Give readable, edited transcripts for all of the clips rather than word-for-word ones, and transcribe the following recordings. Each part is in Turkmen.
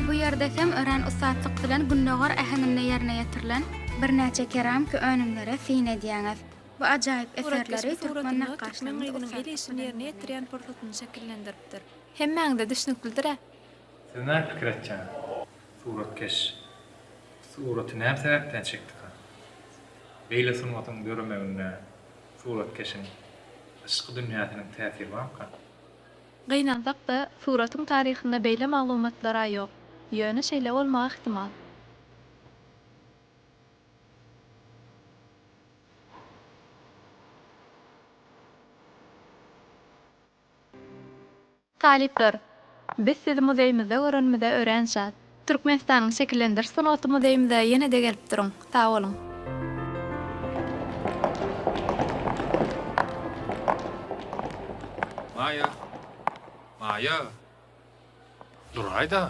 Bu ýerde hem örän ussatlyk bilen gündogar äheňinde ýerine ýetirilen birnäçe keramiki önümlere syn edýäňiz. Bu ajaýyp Suratkeş eserleri bu türkmen suratynda türkmen nakgaşlarynyň gyzynyň el ussatlyk işini bilen ýerine ýetirýän pursatyny şekillendiripdir. Hemmäňize düşnüklidir-ä? Siz näme pikir etýäňiz? Suratkeş suraty näme sebäpden çekdika? Beýle sungatyň döremeginde suratkeşiň yşky dünýäsiniň täsiri barmyka? Gynansak-da, suratyň taryhynda beýle maglumatlar-a ýok. Ýöne şeýle bolmagy ähtimal. Talyplar, biz sizi muzeýimizde görenimize örän şat. Türkmenistanyň Şekillendiriş sungaty muzeýimize ýene-de gelip duruň. Sag boluň! Maýa! Maýa! Duraý-da!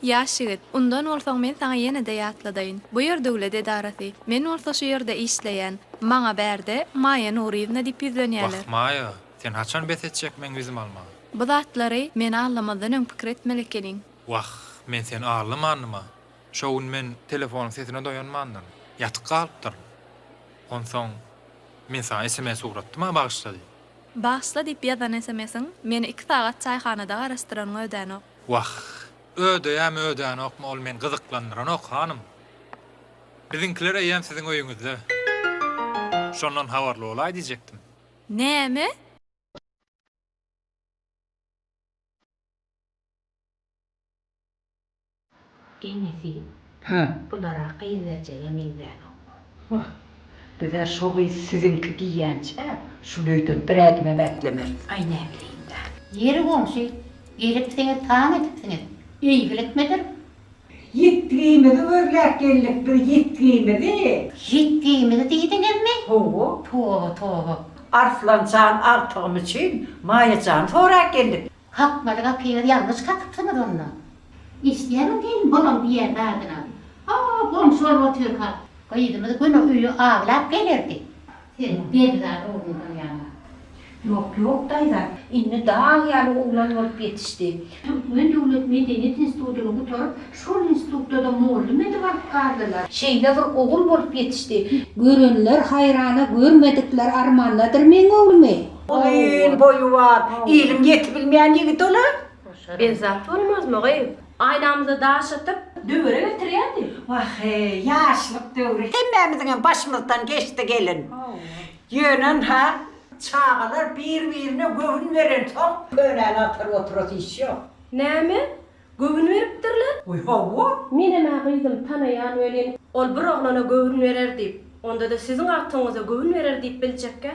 Ýaş ýigit, undan bolsaň men saňa ýene-de ýatladaýyn. Bu ýer döwlet edarasy. Men bolsa şu ýerde işleýän. Maňa bärde Maýa Nuryýewna diýip ýüzlenýärler. Wah, Maýa, sen haçan bes etjek meň ýüzümi almagy? Bu zatlary meni aldamazdan öň pikir etmeli ekeniň. Wah, men seni aldamandym-a. Şo gün men telefonyň sesine doýanmandyryn. Ýatyp galypdyryn. Onsoň men saňa sms ugratdym-a bagyşla diýip. Bagyşla diýip ýazan sms-iň meni iki sagat çaýhanada garaşdyranyňy ödänok. Wah, ödeýämi ödänokmy ol meni gyzyklandyranok, hanym. Biziňkiler eýýäm siziň öýüňizde. Şondan habarly bolaý diýjekdim. Näme? Enesi, Hä. Bulara gyz berjege meňzänok. Wah, biz-ä şo gyz siziňki diýýänçä, şul öýden bir ädimem ätlemeris. Aý, näbileýin-dä. Ýeri goňşy, gelipsiňiz, taň edipsiňiz. Eýgilikmidir? Ýitgimizi gözläp geldik biz, ýitgimizi. Ýitgimizi diýdiňizmi? Hawa. Toba, toba. Arslan jan agtygym üçin Maýa jany sorap geldik. Kakmaly gapyňyzy ýalňyş kakypsyňyz onda. Eşidýämiň gelin bolaň diýýän zadyna. A, goňşy bolup otyrka, gyzymyz göni öýe aglap gelerdi. Seniň bezzat ogluňdan ýaňa. Ýok, ýok, daýza, indi dag ýaly oglan bolup ýetişdi. Türkmen döwlet medeniýet institutyny gutaryp, şol institutda-da mollum edip alyp galdylar. Şeýle bir ogul bolup ýetişdi. Görenler haýrana, görmedikler armandadyr meň oglumy. Uzyn boýy bar, iliň ýetibilmeýän ýigidi ol-a. Bezzat bolmazmy, gyz? Aýnamyza daş atyp, döwere getirýärdi. Wah-eý, ýaşlyk döwri hemmämiziňem başymyzdan geçdi gelin. Ýöne ynha, çagalar bir-birine göwün berensoň, könäni agtaryp oturasy iş ýok. Näme? Göwün beripdirler? Goý, hawa. Menem-ä gyzym tanaýan welin, ol bir oglana göwün berer diýip, onda-da siziň agtygyňyza göwün berer diýip biljekkä?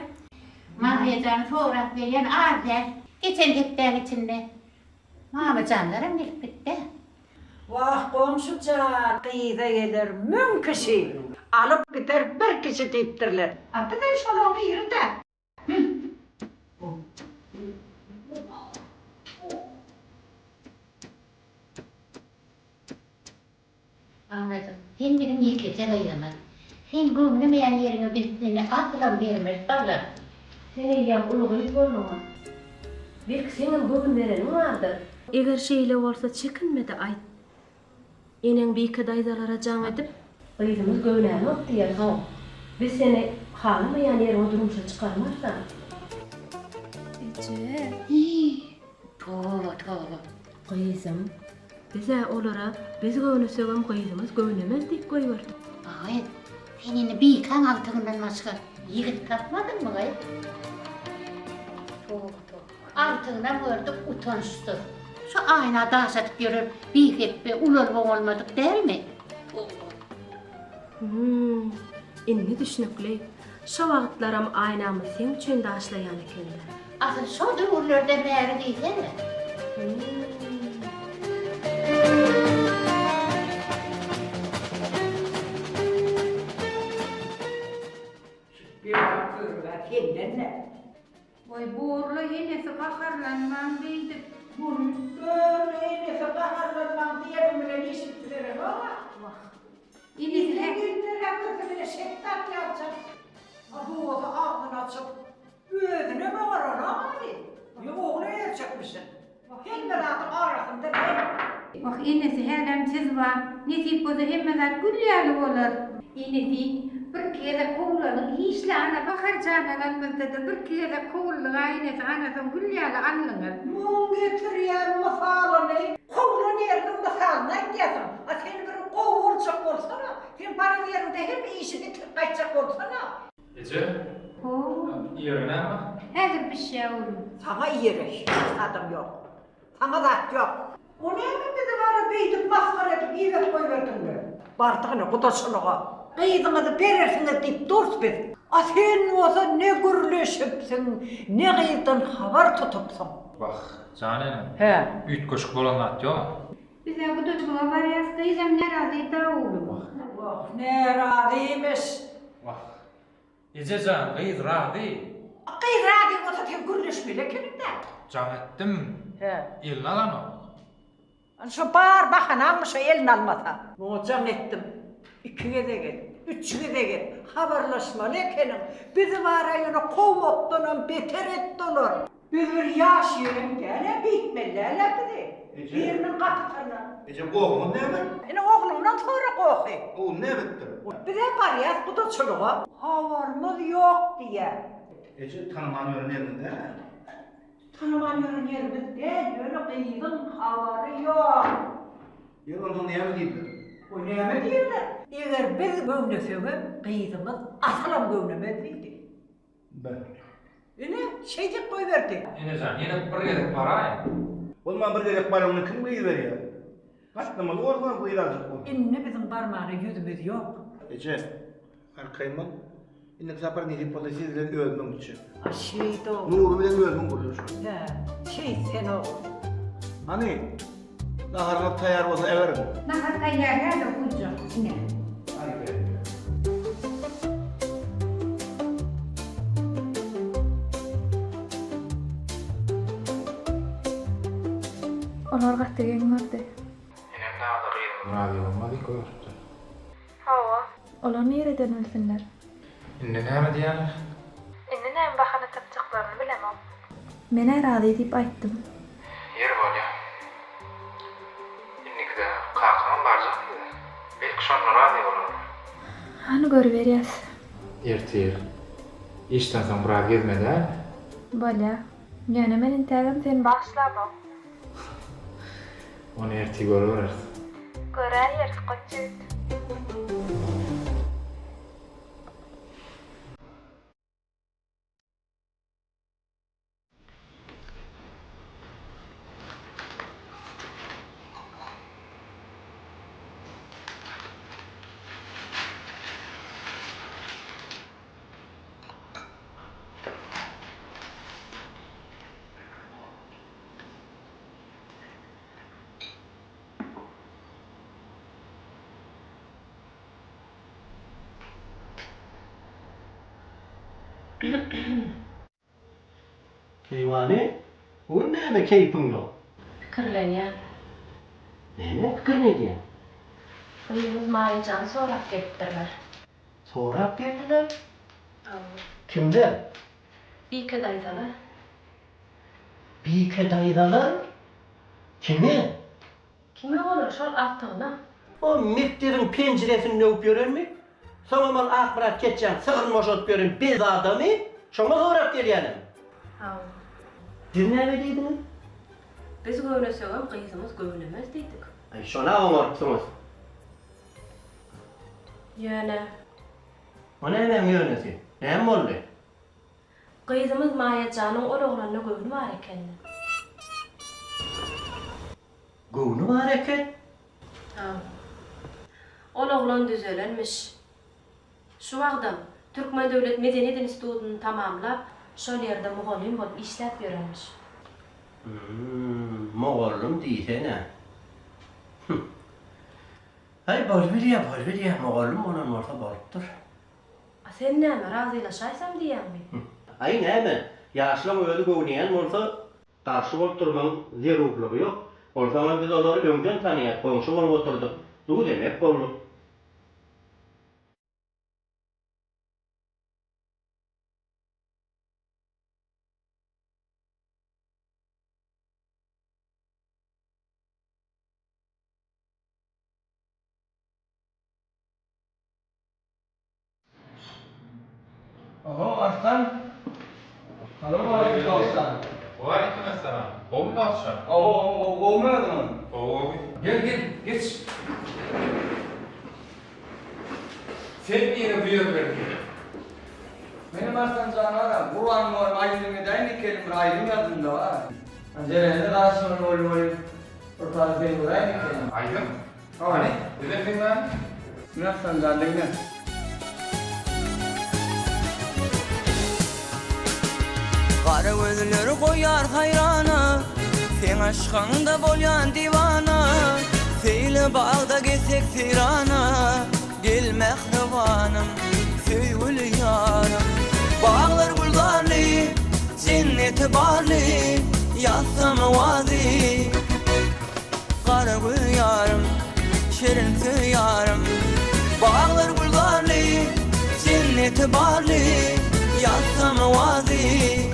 Maýajany sorap gelýän az däl. Geçen hepdäň içinde mamajanlaram gelip gitdi. Wah, goňşy jan, gyza geler müň kişi, alyp gider bir kişi diýipdirler. A bizem şolaň biri-dä. Balajyk, sen biziň ýekeje gyzymyz. Sen göwnemeýän ýeriňe biz seni asylam bermeris, balam. Sen eýýäm uly gyz bolduň-a. Belki seňem göwün bereniň bardyr. Eger şeýle bolsa çekinme-de aýt. Eneň Bike daýzalara jaň edip, Gyzymyz göwnänok diýensoň, biz seni halamaýan ýeriňe durmuşa çykarmarys-a. Eje. Hiý, toba, toba. Gyzym, biz-ä olara biz göwnesegem gyzymyz göwnemez diýip goýberdik. Aý, sen indi Bikäň agtygyndan başga ýigit tapmadyňmy, gyz? Toba, toba. Agtygynam gördük, utançsyz. Şu aýna daş atyp ýören bihepbe ulalyp oňalmadyk dälmi? Toba. Hüm, indi düşnükli. Şo wagtlaram Aýnamyz seň üçin daşlaýan ekeni-dä. Asyl şo döwürlerden bäri diýsene. Şu beýik körüg-ä senden-dä. Goý borla enesi gaharlanmaň beýdip. Muny borla enesi gaharlanmaň diýeniň bilen iş bitiberenok-a. Wah. Enesi gelinler-ä görse bile şetdat ýaljak. A bu bolsa agzyny açyp, özünem oňaranok-a bi. Ýa ogla erjekmişin. Hemme zadyň arasynda men. Wah, enesi, hälem siz bar. Nesip bolsa hemme zat gül ýaly bolar. Enesi, birki gezek kowulalyň hiç-le ana Bahar jan alanymyzda-da birki gezek kowuldyg-a enesi, ana soň gül ýaly aldyňyz. Muň getirýän mysalyny kowlan ýeriniň mysalyny aýtýarsyň. A sen bir gowy boljak bolsana. Sen baran ýeriňde hemme işi bitirip gaýtjak bolsana. Eje, iýere näme bar? Häzir bişýär oglum. Saňa iýere hiç zadam ýok. Saňa zat ýok. O näme bizi bara beýdip masgara edip iberip goýberdiňle? Bardyk ine gudaçylyga. Gyzyňyzy berersiňiz diýip durus biz. A sen bolsa ne gürleşipsiň, ne gyzdan habar tutupsyň. Wah, jan enem. Hä. Üýtgeşik bolan zat ýok. Biz-ä gudaçylyga barýas, gyzam närazy-da oglum. Wah, närazymyş. Wah. Eje jan, gyz razy. Gyz razy bolsa sen gürleşmeli ekeniň-dä. Jaň etdim. Hä. Elini alanok. Ana şo bar bahanaňmy şo elini almasa. Muňa jaň etdim. Iki gezek et, üç gezek et. Habarlaşmaly ekeniň. Bizi bar-a ýöne kowmakdanam beter etdi olar. Biz bir ýaş ýerem däl-ä, beýtmeli däl-ä bizi. Eje. Biriniň gapysyndan. Eje, gohuňyz näme? Ine, ogluňdan sora gohy. Ogul näme edipdir? Biz-ä barýas gudaçylyga. Habarymyz ýok diýýä. Eje, tanyman ýören ýeriňiz däl-ä? Tanyman ýören ýerimiz däl, ýöne gyzyň habary ýok. Ýeri, onsoň näme diýdiler? O näme diýerler? Eger biz göwnesegem, gyzymyz asylam göwnemez diýdi. Be. Ine, şeýdip goýberdi. Enejan, ýene bir gezek baraýyn. Bolman bir gezek baranyňda kim gyz berýär? Gatnamaly bolsaň gyz aljak bol. Indi biziň barmana ýüzümiz ýok. Eje, arkaýyn bol. Indiki sapar nesip bolsa siz bilen özümiň gitjek. A şeýt ogul. Nury bilen özümiň gürleşerin. Hä, şeýt sen ogul. Hany, Naharyňyz taýýar bolsa äberiň. Nahar taýýar häzir guýjak, ine. Hany berekella. Olar gaty geň gördi. Enem dagy-da gyzymyz razy bolmaz diýip goýberipdir. Hawa. Olar nireden bilsinler? Indi näme diýýärler? Indi näme bahana tapjaklaryny bilemok. Men-ä razy diýip aýtdym. Ýeri bolýa. Indikide kakaňam barjak diýdi. Belki şonda razy bolarlar. Hany görüberýäs. Ertir işden soň biraz gezmeli dälmi? Bolýa. Ýöne men intägem seni bagyşlamok. Ony ertir görübereris. Göräýeris, goç ýigit. Keýwany, bu gün näme keýpiň ýok? Pikirlenýän. Näme pikirini edýäň? Gyzymyz Maýajany sorap gelipdirler. Sorap geldiler? Hawa. Kimler? Bike daýzalar. Bike daýzalar? Kime? Kime bolar, şol agtygyna. O mekdebiň penjiresini döwüp ýörenmi? Soňam ol Akmyrat keçjäň sygryny boşadyp ýören bezzadamy? Şoňa sorap gelýänem. Hawa. Siz näme diýdiňiz? Biz göwnesegem gyzymyz göwnemez diýdik. Aý, şona oňarypsyňyz. Ýöne. O nämäň ýönesi? Näme boldy? Gyzymyz Maýa janyň ol oglanda göwni bar eken. Göwni bar eken? Hawa. Ol oglan düzelenmiş. Şu wagtam Türkmen döwlet medeniýet institutyny tamamlap, şol ýerde mugallym bolup işläp ýörenmiş. Hüm, mugallym diýsene. Hüm. Aý, bolubilýä, bolubilýä, mugallym bolan bolsa bolupdyr. A sen näme, razylaşaýsam diýýäňmi? Aý, näme, ýaşlaň özi göwneýän bolsa, garşy bolup durmagyň zerurlygy ýok. Onsoňam biz olary öňden tanaýas, goňşy bolup oturdyk, duz-emek bolduk. Arslan. Salowmaleýkim dostlar. Waleýkim essalam. Gowumy bagtjan? Gowy, gowy, gowumy özüňiz? Gowy, gowy. Gel, gel, geç. Sen nire bu ýerlerde? Menem Arslan jan bar-a, Gurban mugallym aýdym edäýin diýip geldim, bir aýdym ýazdym-da bar. Jerende daşyny goýup goýup, bir sany sen göräý diýip geldim. Aýdym? Hany, bizem diňläli. Mine Arslan jan, diňle. Gara gözler goýar haýrana, Seň yşkyňda bolýan diwana, Seýle bagda gezsek seýrana, Gel mähribanym, söýgüli ýarym. Baglar gülzarly, jenneti barly, Ýazsam owazy. Gara göz ýarym, şirin söz ýarym. Baglar gülzarly, jenneti barly, Ýazsam owazy.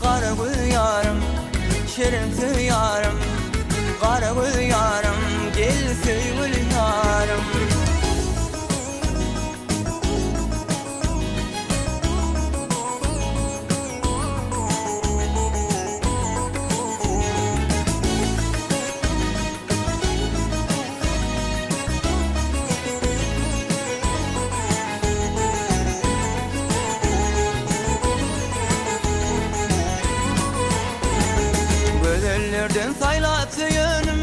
Gara göz ýarym, şirin söz ýarym, Gara göz ýarym, gel söýgüli ýarym. Gözellerden saýlap söýenim,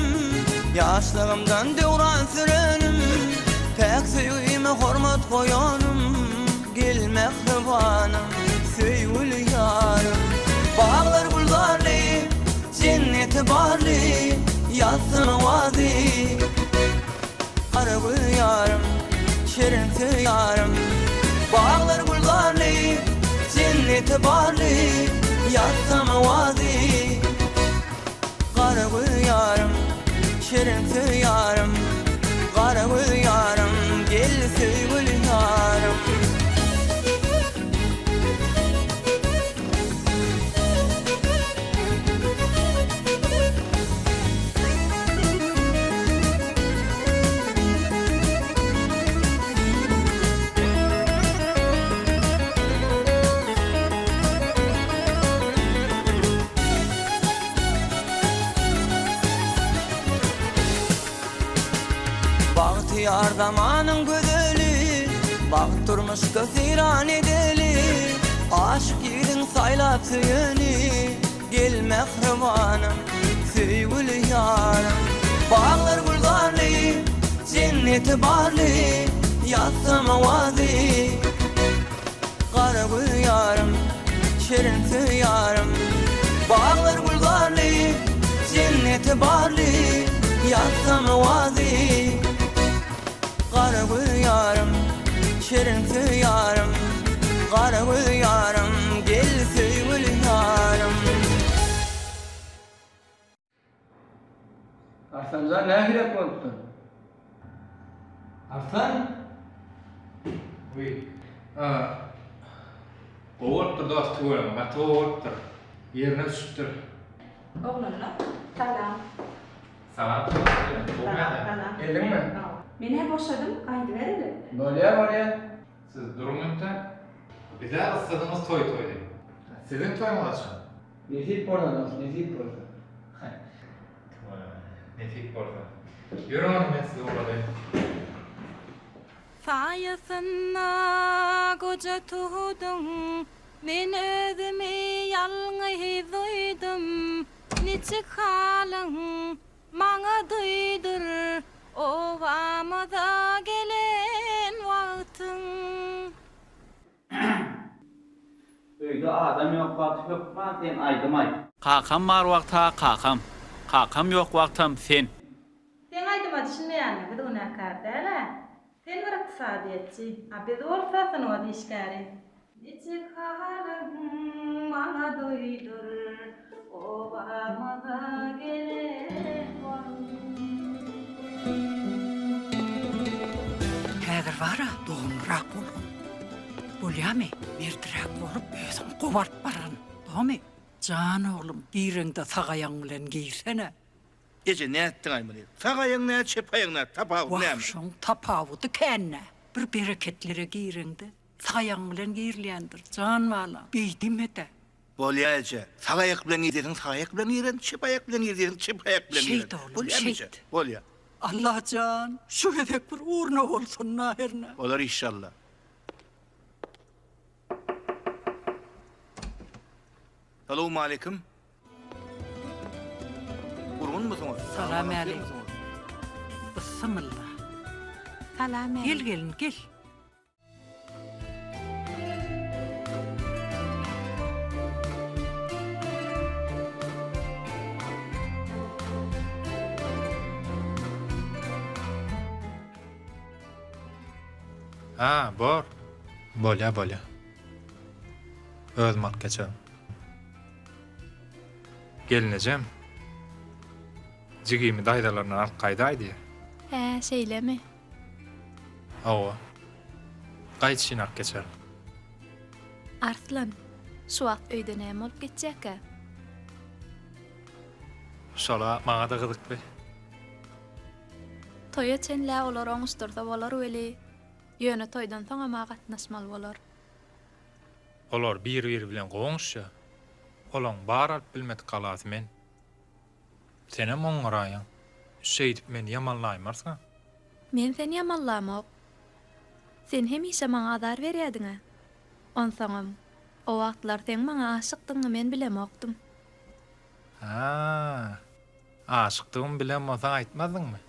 Ýaşlygymdan döwran sürenim, Päk söýgime hormat goýanym, Gel mähribanym, söýgüli ýarym. Baglar gülzarly, jenneti barly, Ýazsyn owazy. Gara gül ýarym, şirin söz ýarym. Baglar gülzarly, jenneti barly, Ýazsam owazy. Gara gül ýarym, şirin söz ýarym, Gara gül ýarym, gel söýgüli ýarym. Bagtyýar zamanyň gözeli, Bagt durmuşda seýran edeli, Aşyk ýigidiň saýlap söýeni, Gel mähribanym, söýgüli ýarym. Baglar gülzarly, jenneti barly, Ýazsam owazy. Gara gül ýarym, şirin söz ýarym, Baglar gülzarly, jenneti barly, Ýazsam owazy. Gara gül ýarym, şirin söz ýarym, Gara gül ýarym, gel söýgüli ýarym. Arslanjan nähilek bolupdyr? Arslan? Wiý. Gowy bolupdyr dost tüweleme gaty gowy bolupdyr. Ýerine düşüpdir. Oglanlar salam. Salam Gowymy ýagdaý? Geldiňmi? Men-ä boşadym, gaýdybereli. Bolýa bolýa. Siz duruň entek. Bizä gyssadyňyz toý toý diýip. Siziň toýuňyz haçan? Nesip bolsa dost, nesip bolsa. Tüweleme, nesip bolsa. Ýörüň onda men sizi ugradaýyn. Saýasynda goja tuduň Men özümi ýalňyz duýdum Niçik halyň maňa duýdur Obamyza gelen wagtyň. Öýde adam ýok wagty hökman sen aýdym aýt. Kakam bar wagta kakam. Kakam ýok wagtam sen. Seň aýdyma düşünmeýänine biz günäkär däl-ä. Sen bir ykdysadyýetçi, a biz bolsa sungat işgäri. Niçik halyň maňa duýdur, obamyza gelen wagtyň. Häzir bar-a, dogumlyrak bolgun. Bolýamy, merdiräk bolup, özüňi gowy alyp bargyn. Dogmy? Jan oglum, gireňde sag aýagyň bilen girsene. Eje, nätdiň-aý muny? Sag aýagyň nä, çep aýagyň nä, tapawudy näme? Wah, şoň tapawudy kän-dä. Bir bereketlere gireňde. Sag aýagyň bilen girilýändir, jan balam. Beý diýme-de. Bolýa eje. Sag aýak bilen gir diýseň sag aýak bilen girerin, çep aýak bilen gir diýseň çep aýak bilen girerin. Şeýt oglum, Bolýamy eje? şeýt. Bolýa. Allajan, şu gezek bir ugruna bolsun-da hernä. Bolar işşalla. Salowmaleýkim. Gurgunmysyňyz? Salam äleýkim. Bysymylla. Salam äleýkim. Gel gelin, gel. Ha, bor. Bolýa, bolýa. Özüm alyp geçerin. Gelnejem, jigimi daýzalaryndan alyp gaýdaý diýýär. Hä, şeýlemi? Hawa. Gaýdyşyn alyp geçerin. Arslan, şu wagt öýde näme bolup geçýärkä? Şol-a maňa-da gyzykly. Toýa çenl-ä olar oňuşdyrsa bolar weli, ýöne toýdan soňam-a gatnaşmaly bolar. Olar bir-biri bilen gowy oňuşýar. Olaň bar alyp bilmedik galasy men. Senem oňňaraýaň. Şeýdip meni ýamanlaýmarsyň-a? Men seni ýamanlamok. Sen hemişe maňa azar berýädiň-ä. Onsoňam, o wagtlar seň maňa aşykdygyňy men bilemokdym. Hä, aşykdygymy bilen bolsaň aýtmazdyňmy?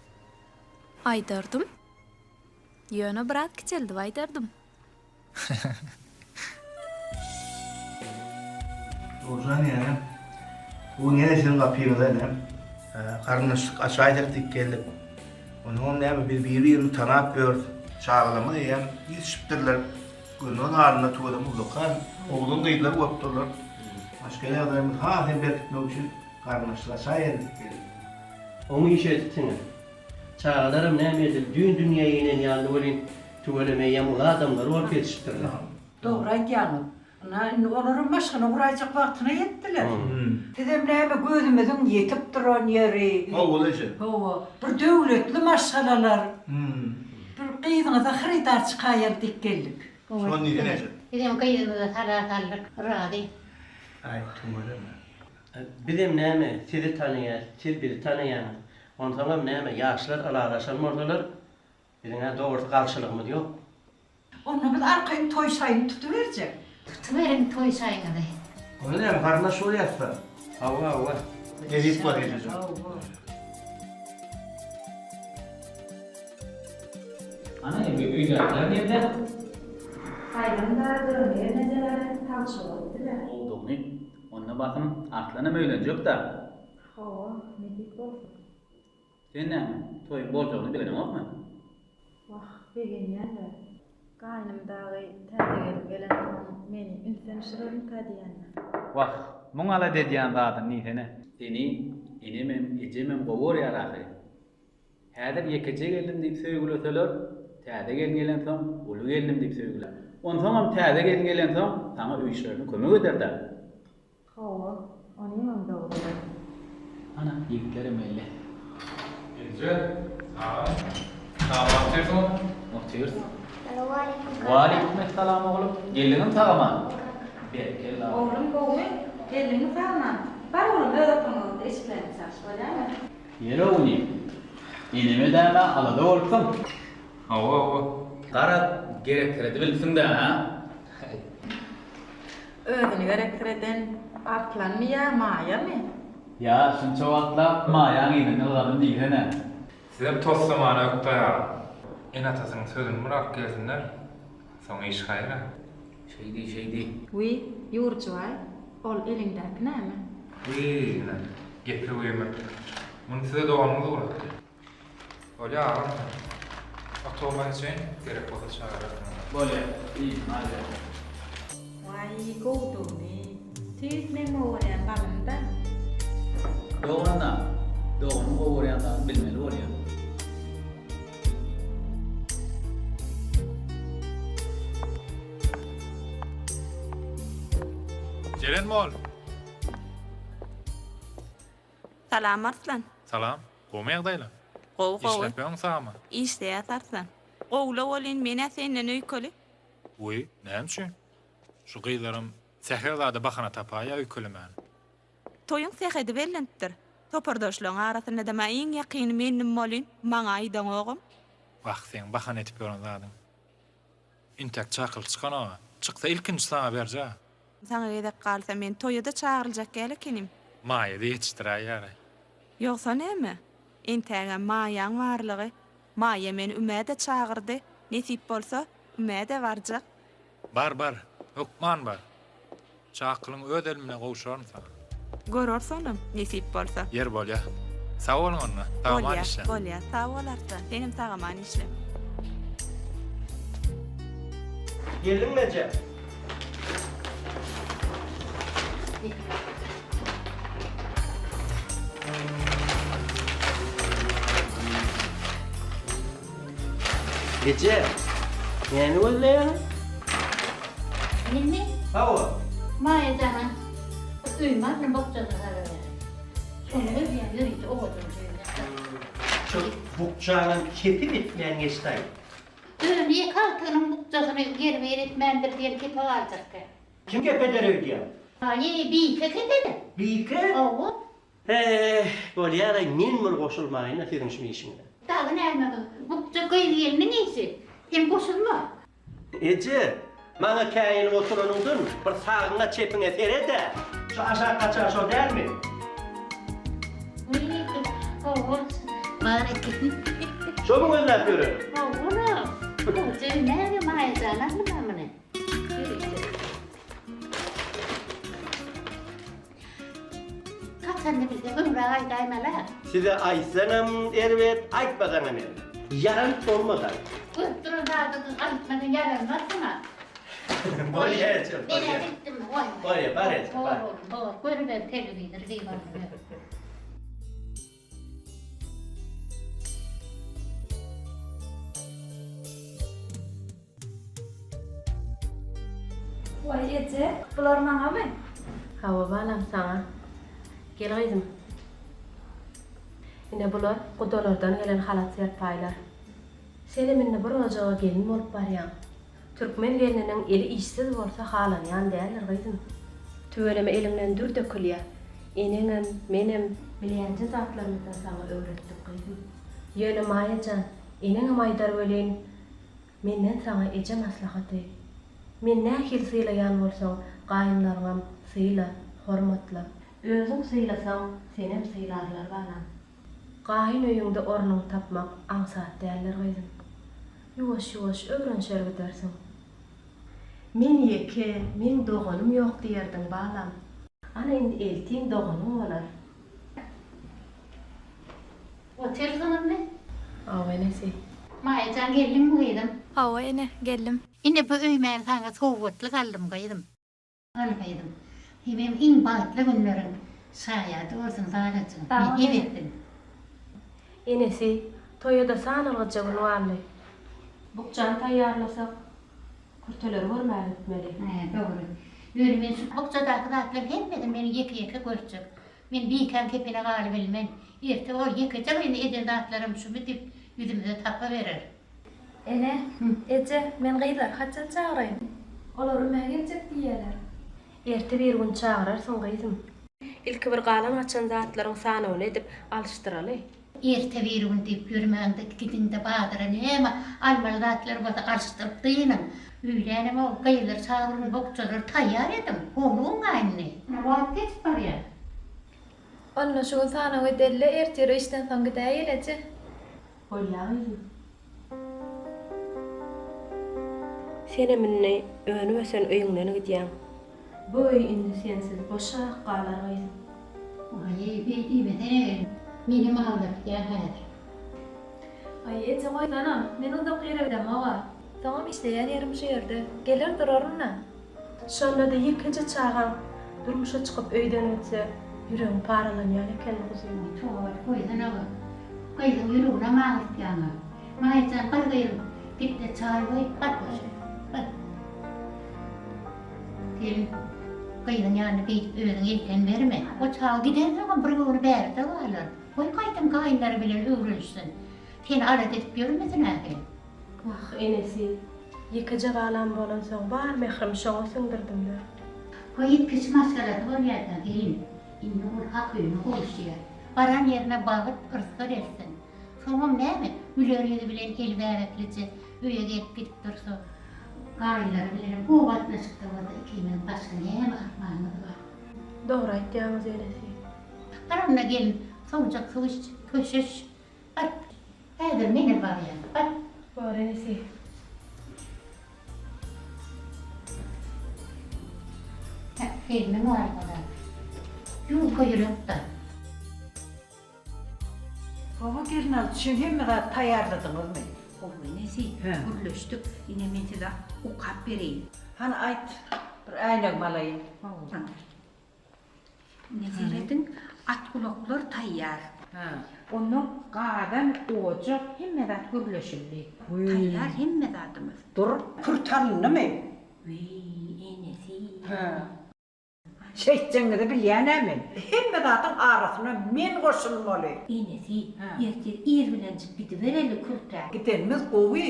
Aýdardym. Ýöne biraz kiçeldip aýdardym. Nurjan ýene, bu gün ýene siziň gapyňyza ine, garyndaşlyk açaýsak diýip geldik. Onsoňam näme, biz biri-birimizi tanap ýörüs. Çagalarymyz eýýäm ýetişipdirler. Gözümiziň alnynda tüweleme ullakan oglan-gyzlar bolupdyrlar. Maşgala ýagdaýymyzy has hem berkitmek üçin garyndaşlyk açaýaly diýip geldik. Oňa iş edipsiňiz. Çagalaram näme edil düýn dünýä inen ýaly welin, tüweleme eýýäm uly adamlar bolup ýetişipdirler. Dogry aýdýaňyz. Ynha, indi olaram maşgala guraýjak wagtyna ýetdiler. Sizem näme gözümiziň ýetip duran ýeri. Hawa, eje. Hawa, bir döwletli maşgalalar. Bir gyzyňyza hyrydar çykaýaly diýip geldik. Şony diýsene, eje. Bizem gyzymyza sala saldyk, razy. Aý, tüweleme. Bizem näme, sizi tanaýas, siz bizi tanaýaňyz. Onsoňam näme, ýaşlar ylalaşan bolsalar, biziň-ä dogrusy garşylygymyz ýok. Onda biz arkaýyn toý şaýyny tutuberjek. Tutuberiň toý şaýyňyzy. Onda näme, garyndaş bolýas-da. Hawa, hawa. Nesip bolsa ejejan. Ana, indi öýdäkiler nirde? Gaýdan dadygyny gelnejelere tabşyryp gitdiler. Gowudygyny. Onda basym Arslanam öýlenjek-dä. Hawa, nesip bolsa. Sen näme, toýuň boljagyny bileňokmy? Wah, begenýän-dä. Gaýnym dagy täze gelin gelensoň meni ünsden düşürermikä diýýän-dä. Wah, muň alada edýän zadyny diýsene. Seni enemem, ejemem gowy görýär ahyry. Häzir ýekeje gelnim diýip söýgüleseler, täze gelin gelensoň uly gelnim diýip söýgülär. Onsoňam täze gelin gelensoň saňa öý işlerinde kömek eder-dä. Hawa, onyňam dogrudyr. Ana, ýigitlerem geldi. Eje, agam, sag otyrsyňyz? Otyrys. Salowmaleýkim kaka. Waleýkim essalam oglum. Geldiňmi sag-aman? Berekella. Oglum gowumy? Geldiňmi sag-aman? Bar oglum, öz otagyňyzda eşiklerini çalyş, bolýamy? Ýeri ogly, eneme däme alada bolupsyň. Hawa, hawa. Garaz, gereksiredi bilipsiň-dä, hä? Özüni gereksireden Arslanmy ýa Maýamy? Ýa şunça wagtlap Maýaň yzynda ylgadym diýsene. Sizem toslamana ökde aýalyň. Ene-atasynyň sözüni bir alyp gelsinler, soň iş haýyra. Şeý diý, şeý diý. Wiý, Ýurjybaý, ol eliňdäki näme? Wiý, ine, gepi güýmek. Muny size doganyňyz ugratdy. Bolýa agam sen. Otagyma geçeýin, gerek bolsa çagyrarsyňyz. Bolýa, iýdim aýda. Waý, gowudygyny. Tüýs meň gowurýan balym-da. Dogan-da, doganyň gowurýan zadyny bilmeli bolýa. Jeren bol! Salam Arslan. Salam. Gowmy ýagdaýlar? Gowy gowy. Işläp ýörüň sagmy? Işleýäs Arslan. Gowula welin menä senden öýkeli. Wiý, näme üçin? Şu gyzlaram sähel zada bahana tapaýýa öýkelemäne. Toýuň sähedi bellenipdir. Topardaşlaryň arasynda-da iň ýakyny mendim welin, maňa aýdaňogam. Wah, seň bahana edip ýören zadyň. Intäk çakylyk çykanok-a. Çyksa ilkinji saňa berjä. Saňa gezek galsa, men toýa-da çagyryljak däl ekenim. Maýa-da ýetişdiräýýär-aý. Ýogsa näme? Entägem Maýaň barlygy. Maýa meni ümä-de çagyrdy. Nesip bolsa, ümä-de barjak. Bar, bar. Hökman bar. Çakylyň öz elimden gowşuraryn saňa. Göreris onam, nesip bolsa. Ýer bolýa. Sag boluň onda. Sag-aman işläň. Bolýa, bolýa. Sag bol Arslan. Senem sag-aman işle. Geldiňmi eje? Eje, näme gözleýäň? Menmi? Hawa. Maýa jana, bir öýüme alnym bukjasyny salawer. Şony gözleýän ýörite owadan jüýje. Şu bukjaňam kepi bitmän geçdi-aý. Özüni ýeke agtygynyň bukjasyny ýerbe-ýer etmändir diýen kepe galjakdy. Kim kep eder öýdýäň? Aý, Bike kep eder. Bike? Hawa. He, bolýar-aý, men bir goşulmaýyn-a siziň şu işiňize. Dagy näme, bukja gyz-gelniň işi. Sen goşulma. Eje, maňa käýinip oturanyňdan bir sagyňa-çepiňe sered-ä! Şu aşak gaçan şo dälmi? Hawa, bar eken. Şomy gözläp ýören? Hawa-la. Bukja näme, Maýa jan aldyma muny. Haçanda bilse öňräk aýdaýmaly-a. Size aýtsaňam erbet, aýtmasaňam erbet. Ýaranyp bolmaz-aý. Görüp duran zadyňy aýtmasaň ýaranmazsyň-a. Bolýa eje, bolýa. Men-ä gitdim, goý. Bolýa, bar eje, bar. Bor oglum, bor. Görüber telewizor diwarda. Waý eje, bular maňamy? Hawa balam saňa. Gel gyzym. Ine bular gudalardan gelen halat-serpaýlar. Senem indi bir ojaga gelin bolup barýaň. Türkmen gelniniň eli işsiz bolsa halanýan däldir gyzym. Tüweleme eliňden dür dökülýä. Eneňem, menem bilýänje zatlarymyzdan saňa öwretdik gyzym. Ýöne Maýa jan, eneňem aýdar welin, Menden saňa eje maslahaty. Men nähili sylaýan bolsaň, gaýynlaryňam syla, hormatla. Özüň sylasaň, senem sylarlar balam. Gaýyn öýüňde ornuňy tapmak aňsat däldir gyzym. Ýuwaş-ýuwaş öwrenişer gidersiň. Men ýeke, meň doganym ýok diýerdiň balam. Ana indi eltiň doganyň bolar. Otyrsyňyzmy? Hawa enesi. Maýa jan geldiňmi gyzym? Hawa ene, geldim. Ine bu öýmäni saňa sowgatlyk aldym gyzym. Al gyzym. Hemem iň bagtly günleriň şaýady bolsun balajygym. Nesip etsin. Enesi, toýa-da sanalgyja gün galdy. Bukjany taýýarlasak, kürteleri görmäge gitmeli. Hä, dogry. Ýöne men şu bukjadaky zatlaryň hemmesini men ýeke-ýeke görjek. Men bikäň kepine galybilmen. Erte ol ýekeje gyzy eden zatlarym şumy diýip ýüzümize tapa berer. Ene, eje, men gyzlary haçan çagyraýyn? Olar ümä geljek diýýäler. Erte bir gün çagyrarsyň gyzym. Ilki bir galan-gaçan zatlaryň sanawyny edip alyşdyraly. Erte bir gün diýip ýörmäňde gidiňde bazara näme almaly zatlar bolsa alyşdyryp dynyň. Öýlänem o gyzlary çagyryň bukjalary taýýar ediň. Howlugyň-a indi. Wagt geçip barýar. Onda şu gün sanaw edeli-le ertir işden soň gidäýeli eje. Bolýa gyzym. Senem indi önüp-ösen öýüňden gidýäň. Bu öý indi sensiz boşak galar gyzym. Waý, beý diýmesene gelin. Menem aglatýa häzir. Aý, eje goýsana, men uzak ýere gidemog-a. Soňam işleýän ýerim şu ýerde. Geler duraryn-a. Şonda-da ýekeje çagaň durmuşa çykyp öýden gitse, ýüregiň paralanýan ekeni guzym. Toba, goýsana bu. Gyzyň ýüreginem agyrtýaň-a. Maýa jan, bar gyzym, git-de çaý goý, bar goşa, bar. Gelin, gyzyň ýanyna beýdip özüňi elten berme. O çaga gidensoňam bir göwni bärde galar. Goý gaýtam gaýynlary bilen öwrenişsin. Seni alada edip ýörmesin-ä he. Wah, enesi. Ýekeje balam bolansoň bar mährimi şoňa siňdirdim-dä. Gyz kiçi maşgalasy bolýar-da, gelin. Indi ol hak öýüne gowuşýar. Baran ýerine bagt, yrsgal eltsin. Soňam näme, güler ýüzi bilen eli bäbeklije öýe gelip gidip dursa, gaýynlary bilenem gowy gatnaşykda bolsa ikimiziň başga näme armanymyz bar? Dogry aýtýaňyz enesi. Bar onda gelin, sowujak suw iç, köşeş. Bar. Häzir menem barýan. Bar. Bor enesi. Hä, gelniň bar bolar. Ýuka ýürek-dä. Hawa gelnalyjy üçin hemme zady taýýarladyňyzmy? Hawa enesi, gürleşdik. Ine men size okap bereýin. Hany aýt, bir äýnegimi alaýyn. Hawa. Ine serediň, atgulaklar taýýar. Ondan gazan, ojak, hemme zat gürleşildi. Taýýar hemme zadymyz. Dur, kürt alyndymy? Wiý, enesi. Hä. Şeýtjegiňizi bilýän-ä men. Hemme zadyň arasyna men goşulmaly. Enesi, ertir ir bilenjik gidibereli kürtä. Gidenimiz gowy.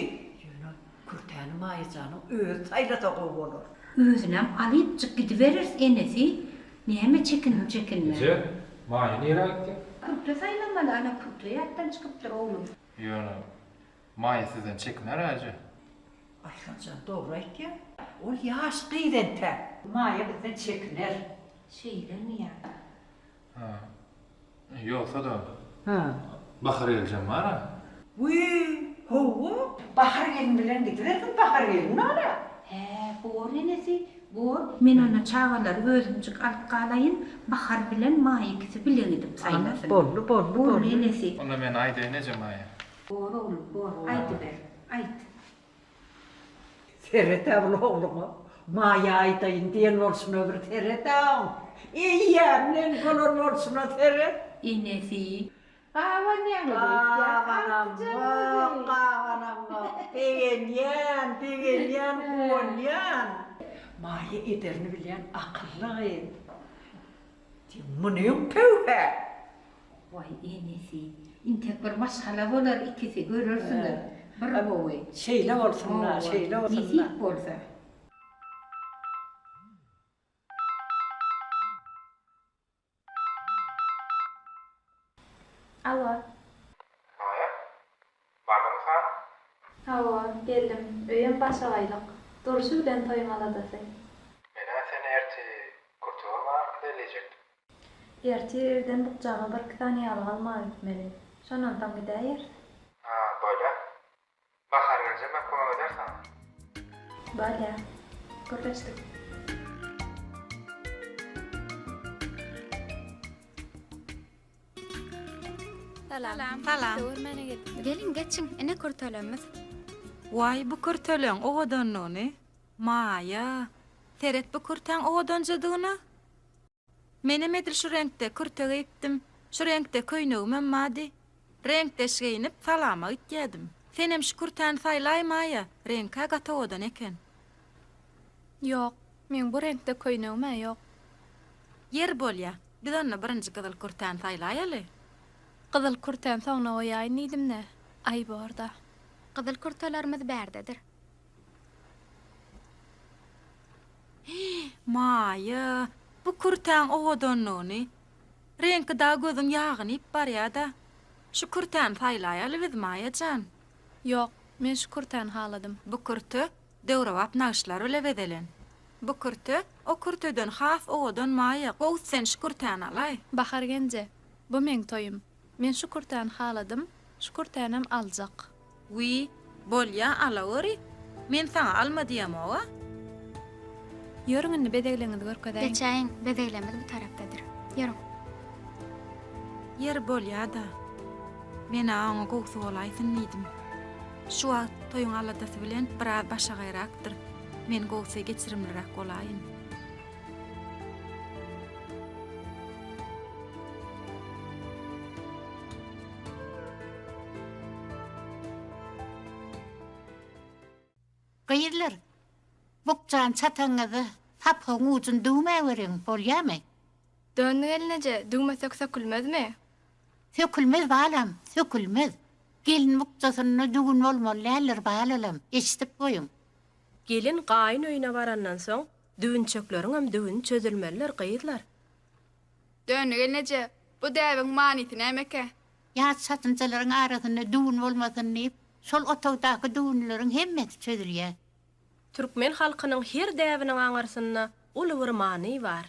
Ýöne Kürtäni Maýajanyň özi saýlasa gowy bolar. Özünem alypjyk gidibereris enesi, näme çekinip-çekinme. Eje, Maýa nirä gitdi? Kürte saýlamaly, ana kürte ýatdan çykypdyr oglum. Ýöne Maýa sizden çekiner-ä eje. Arslanjan dogry aýtýar. Ol ýaş gyz entäk. Maýa bizden çekiner. Şeýlemi ýa? Hä. Ýogsa-da. Hä. Bahar geljem bar-a. Wiý, hawa. Bahar gelin bilen gidibersin, Bahar gelin bar-a. Hä, bor enesi, bor. Men onda çagalary özümjik alyp galaýyn, Bahar bilen Maý ikisi bile gidip saýlasyn. Boldy, boldy, boldy. Boldy enesi. Onda men aýdaýyn eje Maýa. Bor oglum, bor, aýdyber, aýt. Seret-ä bul ogluňa, Maýa aýdaýyn diýen bolşuna bir seret-ä oň. Eýýämden bolan bolşuna seret. Enesi. Gabanýaňyz öýtýän, Gabanamok, gabanamok. Begenýän, begenýän, guwanýan. Maýa ederini bilýän akylly gyz. Munyň pöwhe. Waý enesi. Intek bir maşgala bolar ikisi görersiňiz. Bir gowy. Şeýle bolsun-da, şeýle bolsun-da. Nesip bolsa. Alo. Maýa, bardyňmy sana? Hawa, geldim. Öýem başagaýlyk. Durşy bilen toýuň aladasy. Men-ä seni ertir kürte görmäge bellejekdim. Ertir irden bukjama birki sany ýaglyk almaga gitmeli. Şondan soň gidäýeris. Ha, bolýa. Bahar geljem-ä kömek eder saňa. Bolýa. Gürleşdik. Salam. Salam. Görmäne gelipdik. Geliň, geçiň, ine kürtelemmiz. Waý, bu kürteleň owadanlygyny. Maýa, seret bu kürtäň owadanjadygyna. Menem edil şu reňkde kürte geýipdim. Şu reňkde köýnegimem bardy. Reňkdeş geýnip, salama gitýädim. Senem şu kürtäni saýlaý, Maýa, reňk-ä gaty owadan eken. Ýok, meň bu reňkde köýnegim-ä ýok. Ýeri bolýa, biz onda birinji gyzyl kürtäni saýlaýaly. Gyzyl kürtäni soňuna goýaýyn diýdim-dä. Aý, bor-da. Gyzyl kürtelerimiz bärdedir. Maýa, bu kürtäň owadanlygyny! Reňki dagy gözüň ýagyny iýip barýa-da. Şu kürtäni saýlaýaly biz, Maýa jan. Ýok, men şu kürtäni haladym. Bu kürte döwrebap nagyşlar bile bezelen. Bu kürte o kürteden has owadan, Maýa, gowusy sen şu kürtäni alaý. Bahar genje, bu meň toýum. Men şu kürtäni haladym, şu kürtänem aljak. Wiý, bolýa, alaweri. Men saňa alma diýemog-a. Ýörüň indi bezegleňizi görkezäýiň. Geçäýiň, bezeglerimiz bu tarapdadyr. Ýörüň. Ýeri bolýa-da. Men-ä oňa gowusy bolaýsyn diýdim. Şu wagt toýuň aladasy bilen biraz başagaýrakdyr. Men gowusy geçirimliräk bolaýyn. Gyzlar, bukjany çataňyzda sapagyň ujuny düwmäweriň, bolýamy? Döndi gelneje, düwmesek sökülmezmi? Sökülmez balam, sökülmez. Gelin bukjasynda düwün bolmaly däldir, balalam, eşidip goýuň. Gelin gaýyn öýüne barandan soň düwünçekleriňem düwüni çözülmelidir gyzlar. Döndi gelneje, bu däbiň manysy nämekä? Ýaş çatynjalaryň arasynda düwün bolmasyn diýip, şol otagdaky düwünleriň hemmesi çözülýär. Türkmen halkynyň her däbiniň aňyrsynda uly bir many bar.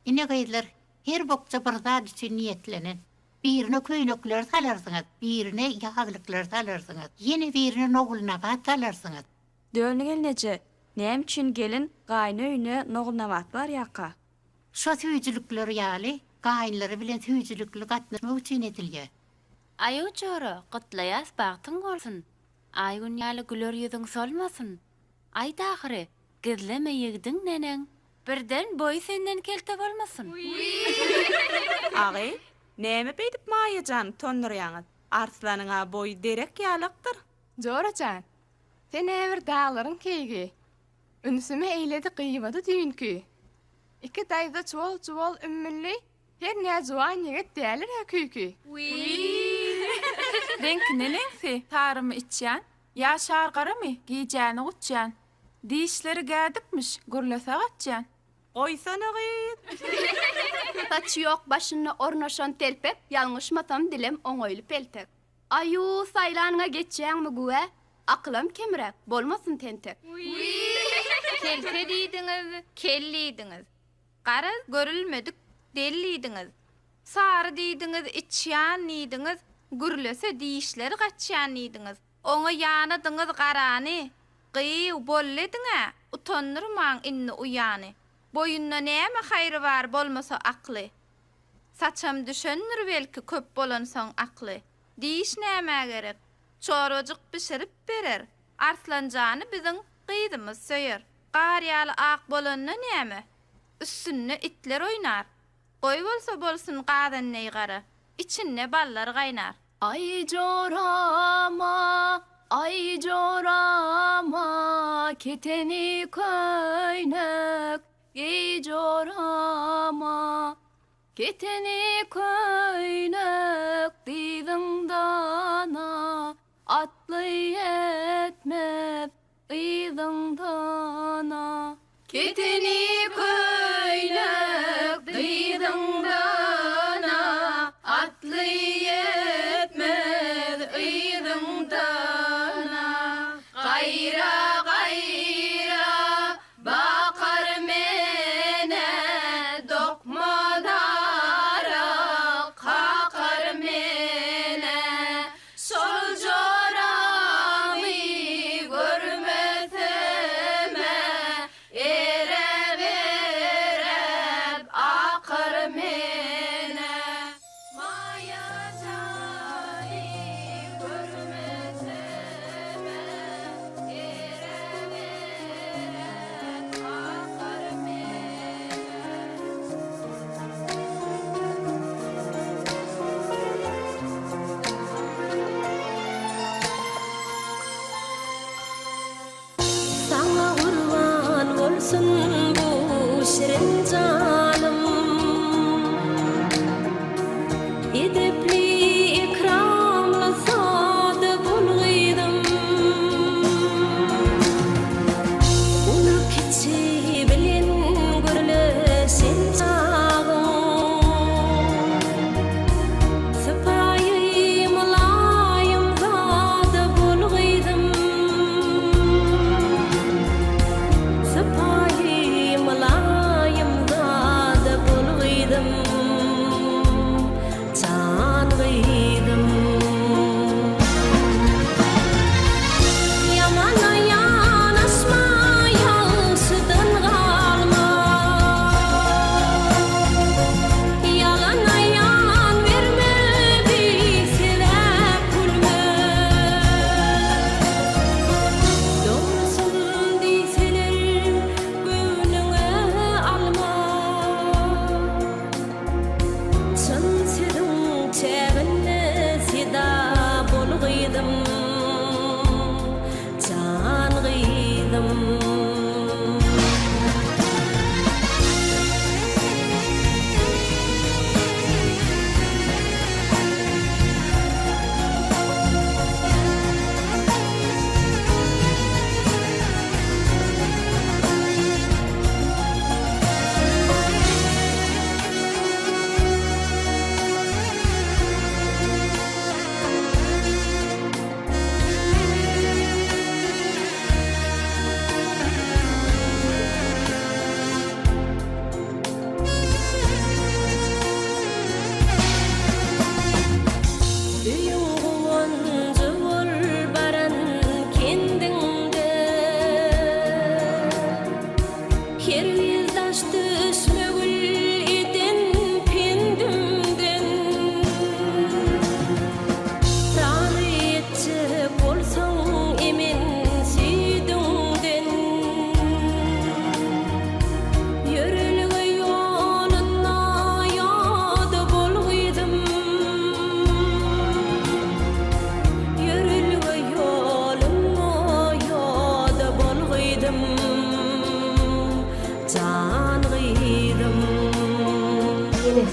Ine gyzlar, her bokja bir zat üçin niýetlenen. Birine köýnekleri salarsyňyz, birine ýaglyklary salarsyňyz, ýene birine nogulnabat salarsyňyz. Döndi gelneje, näme üçin gelin gaýyn öýüne nogulnabat barýaka? Şo süýjülikler ýaly gaýynlary bilen süýjülikli gatnaşmak üçin edilýär. Aýu jora, gutlaýas bagtyň bolsun, Aý-gün ýaly güler ýüzüň solmasyn. Aýt ahyry, gizleme ýigdiň neneň? Birden boýy senden kelte bolmasyn. Agy, näme beýdip Maýa jany tondurýaňyz? Arslanyň-a boýy derek ýalakdyr. Jora jan, sen-ä bir daglaryň keýigi. Ünsümi eýledi gybady düýnki. Iki daýza çuwal-çuwal ümmülli, Her nä juwan ýigit dälir-ä küýki. Reňki neneňsi, sarymy içýan, Ýa şar garamy, gijäni guçýan. Dişleri gädikmiş, gürlese gaçýan. Goýsana gyz! Saçy ýok başynda ornaşan telpek, Ýalňyşmasam dilem oňaýly peltek. Aýu, saýlanyňa geçýäňmi güwä, Akylam kemräk, bolmasyn tentek. Kelte diýdiňiz, kel diýdiňiz. Garaz, görülmedik del diýdiňiz. Sary diýdiňiz, içýan diýdiňiz, gürlese dişleri gaçýan diýdiňiz. Oňa ýanadyňyz garany, gyýw, boldy ediň-ä, utandyrmaň indi uýany. Boýunda näme haýry bar bolmasa akly. Saçam düşendir belki köp bolansoň akly. Diş nämä gerek? Çorbajyk bişirip berer. Arslanjany biziň gyzymyz söýer. Gar ýaly ak bolanda näme? Üstünde itler oýnar. Goý bolsa bolsun gazan deý gara, içinde ballar gaýnar. Aý jorama, aý jorama, keteni köýnek geý jorama. Keteni köýnek dyzyňdan-a atly ýetmez. Yzyňdan-a. Keteni köýnek dyzyňdan-a, Atly ýetmez yzyňdan-a. Gaýra-gaýra bakar men-ä, Dokma darak kakar men-ä. Şol joramy görmesem-ä, Erep-erep akar men-ä. Maýa jany görmesem-ä, Erep-erep akar men-ä. Saňa gurban bolsun bu şirin janym. Edepli ekramly sada bol gyzym. Uly kiçi bilen gürleşen çagyň. Sypaýy mylaýym zada bol gyzym. Sypaýy.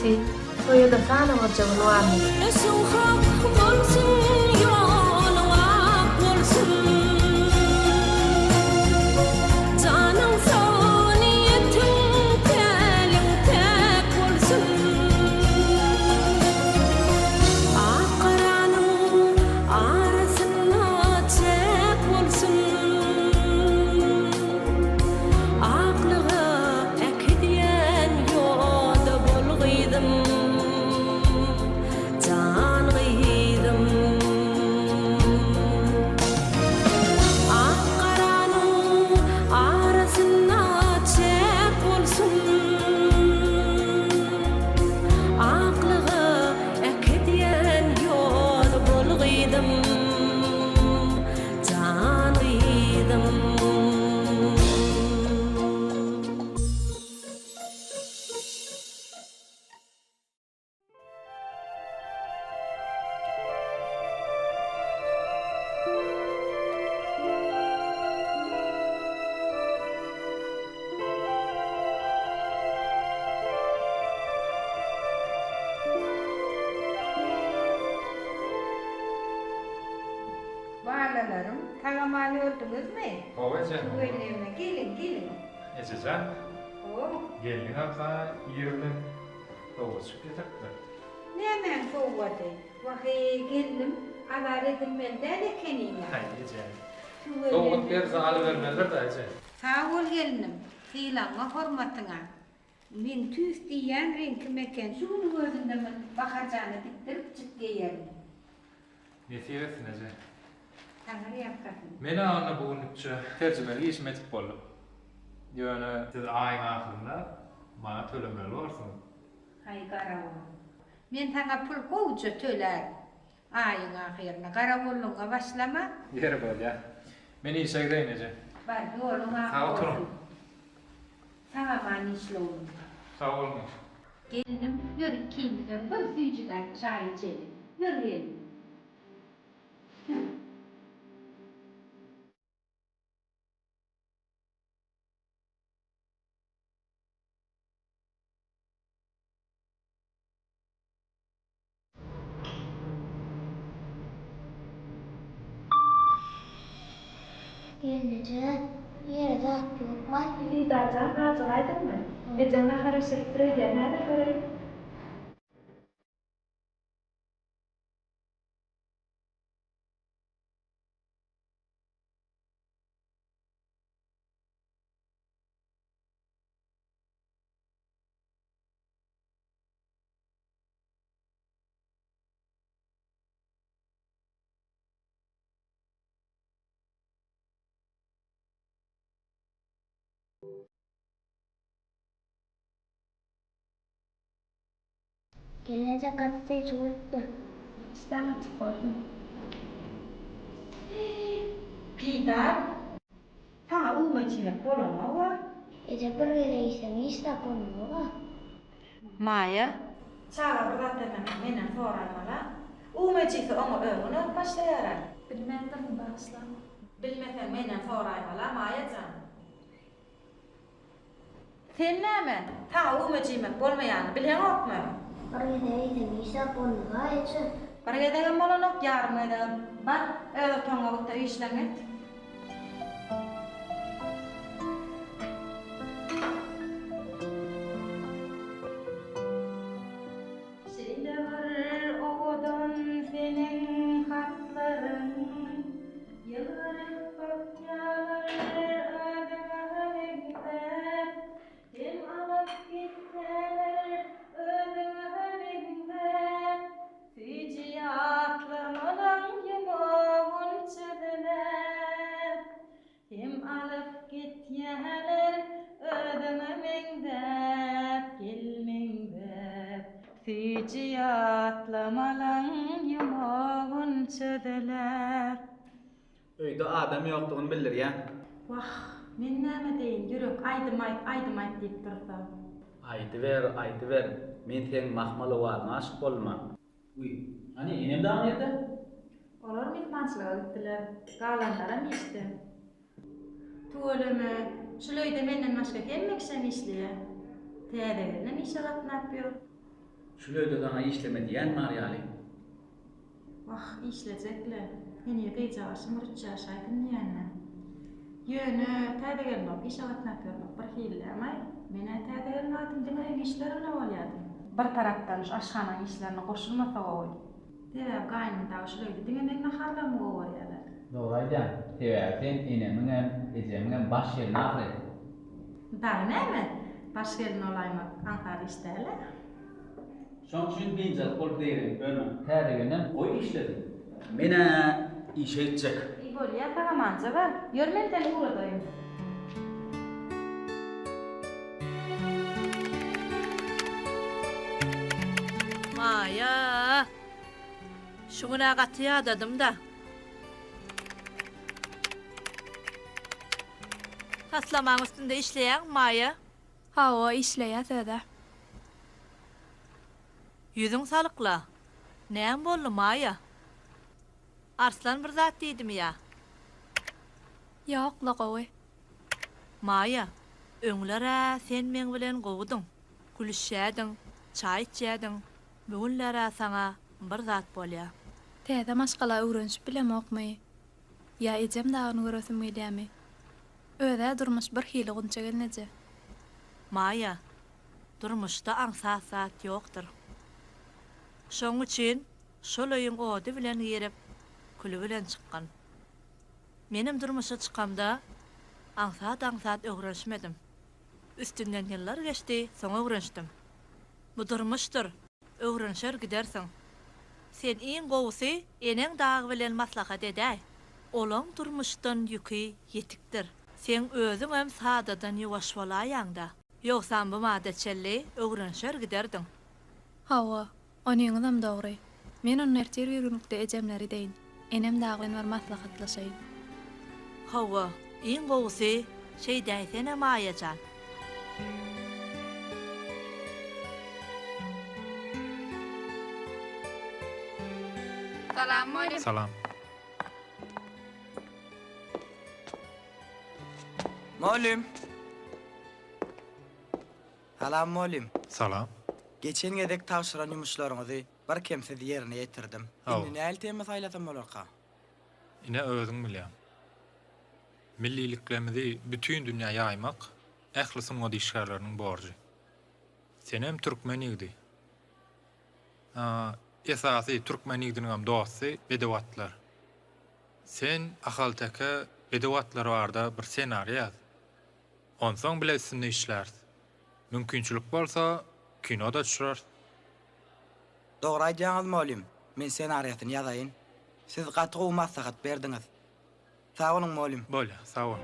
Enesi, toýa-da sanawajja gün barmy? Işiň hak bolsun, ýoluň ak bolsun. Janyň sag, niýetiň, päliň päk bolsun. Ak garanyň arasynda çäk bolsun. Aklyga äkidýän ýoda bol gyzym, jan gyzym. Ak garanyň arasynda çäk bolsun. Aklyga äkidýän ýoda bol gyzym. Jan gyzym. Balalarym, sag-aman ördüňizmi? Hawa eje. Tüweleme, geliň, geliň. Ejejan. Hawa. Gelniň agza ir bilen sowgatjyk getiripdir. Nämäň sowgady? Wah-eý, gelnim, azar edilmeli däl ekeniň-ä. Haý, eje. Tüweleme. Sowgat berse alybermelidir-dä, eje. Sag bol, gelnim, sylagyňa, hormatyňa. Meň tüýs diýýän reňkim eken, şu günüň özünde muny Baharjana dikdiripjik geýerin. Nesip etsin eje. Taňry ýalkasyn. Men-ä onda bu günlükçe terjimelik işimi edip boldum. Ýöne siz aýyň ahyrynda maňa tölemeli bolarsyňyz. Haý garawul. Men saňa pul gowuja tölärin. Aýyň ahyryna garawullygyňa başlama. Ýeri bolýa. Men işe gideýin eje. Bar, ýoluň ak Sag oturyň. bolsun. Sag-aman işle oglum. Sag boluň eje. Gelnim, ýör ikimizem bir süýjüdäki çaý içeli. Ýör gelin. Gelneje, ýere zat ýokmaý? Didarjan, ajygaýdyňmy? Ejeň nahar bişiripdir öýdýän, häzir göreýin. Gelneje gaty süýji bolupdyr. Işdäň açyk bolsun. Didar, saňa uwma içmek bolanok-a. Eje bir gezek iýseň hiç zat bolmaz-a. Maýa, çaga bir zat bermekde menden soraýmala. Uwma içilse oňa örgün örüp başlaýar-a. Bilmändirin, bagyşla. Bilmeseň menden soraýmala, Maýa jan. Sen näme, saňa üwmejimek bolmaýanyny bileňokmy? Bir gezek iýseň hiç zat bolmaz-a, eje. Bir gezegem bolanok, ýarym gezegem. Bar, öz otagyňa git-de işleňi et. Şeýle bir owadan seniň hatlaryň, Ýylgyryp bakýalar özüňe meňzäp, Hem alyp gitseler özüňe meňzäp, Süýji ýatlamalaň ýumagyn çözüläp, Hem alyp gitýäler özüňe meňzäp, Gel meňzäp, Süýji ýatlamalaň ýumagyn çözüläp. Öýde adam ýokdugyny bildirýän. Wah, men näme deýin, ýürek aýdym aýt, aýdym aýt diýip dursa. Aýdyber, aýdyber, men seň mahmal owazyňa aşyk boldum-a. Wiý, hany, enem dagy nirde? Olar myhmançylyga gitdiler. Galanlaram işde. Tüweleme, şul öýde menden başga hemme kişem işleýär. Täze gelnem işe gatnap ýör. Şul öýde saňa işleme diýen bar ýaly. Wah, işlejek-le. Heniz gyzjagaşym bir üç ýaşaýsyn diýende. Ýöne, täze gelin bolup işe gatnap ýörmek bir hili-läm-aý. Men-ä täze gelin wagtym diňe öýüň işleri bilen bolýardym. Bir tarapdan şu aşhanaň işlerine goşulmasa gowy. Sebäbi gaýnym dagy şul öýde diňe meň naharlarymy gowy görýärler. Dogry aýdýaň. Sebäbi sen enemiňem, ejemiňem baş gelni ahyry. Dagy näme? Baş gelin bolaýmak aňsat iş däl-ä. Şoň üçin biynjalyk bolup zeýrenip ýörme. Täze gelnem goý işlesin. Men-ä işe gitjek. Eý bolýa, sag-amanja bar. Ýör men seni ugradaýyn. Maýa! Şu gün-ä gaty ýadadym-da. Taslamaň üstünde işleýäňmi, Maýa? Hawa, işleýäs öz-ä. Ýüzüň salykla. Näme boldy, Maýa? Arslan bir zat diýdimi ýa? Ýok-la, gowy. Maýa, öňler-ä sen meň bilen gowudyň. Gülüşýädiň, çaý içýädiň. Bu günler-ä saňa bir zat bolýa. Täze maşgala öwrenişip bilemokmy? Ýa ejem dagyny göresim gelýämi? Öz-ä durmuş bir hili Gunça gelneje. Maýa, durmuşda aňsat zat ýokdur. Şoň üçin şol öýüň ody bilen girip, küli bilen çykgyn. Menem durmuşa çykamda aňsat-aňsat öwrenişmedim. Üstünden ýyllar geçdi, soň öwrenişdim. Bu durmuşdyr, öwrenişer gidersiň. Sen iň gowusy eneň dagy bilen maslahat edäý. Olaň durmuşdan ýüki ýetikdir. Seň özüňem sadadan ýuwaş bolaýaňda. Ýogsam bu mada çenli öwrenişer giderdiň. Hawa, onyňyzam dogry. Men onda ertir bir günlükde ejemleri deýin, enem dagy bilen bir maslahatlaşaýyn. Hawa, iň gowusy şeýdäýsene Maýa jan. Salam mugallym. Salam. Mugallym. Salam mugallym. Salam. Geçen gezek tabşyran ýumuşlaryňyzy birkemsiz ýerine ýetirdim. Hawa. Indi nähili tema saýlasam bolarka? Ine özüň bilýäň. Milliliklerimizi bütin dünýä ýaýmak ähli sungat işgärleriniň borjy. Senem türkmen ýigidi. Esasy türkmen ýigidiniňem dosty bedew atlar. Sen ahalteke bedew atlary barada bir senariý ýaz. Onsoň bile üstünde işläris. Mümkinçilik bolsa kino-da düşüreris. Dogry aýdýaňyz mugallym, men senariýasyny ýazaýyn. Siz gaty gowy maslahat berdiňiz. Sag boluň mugallym. Bolýa, sag bol.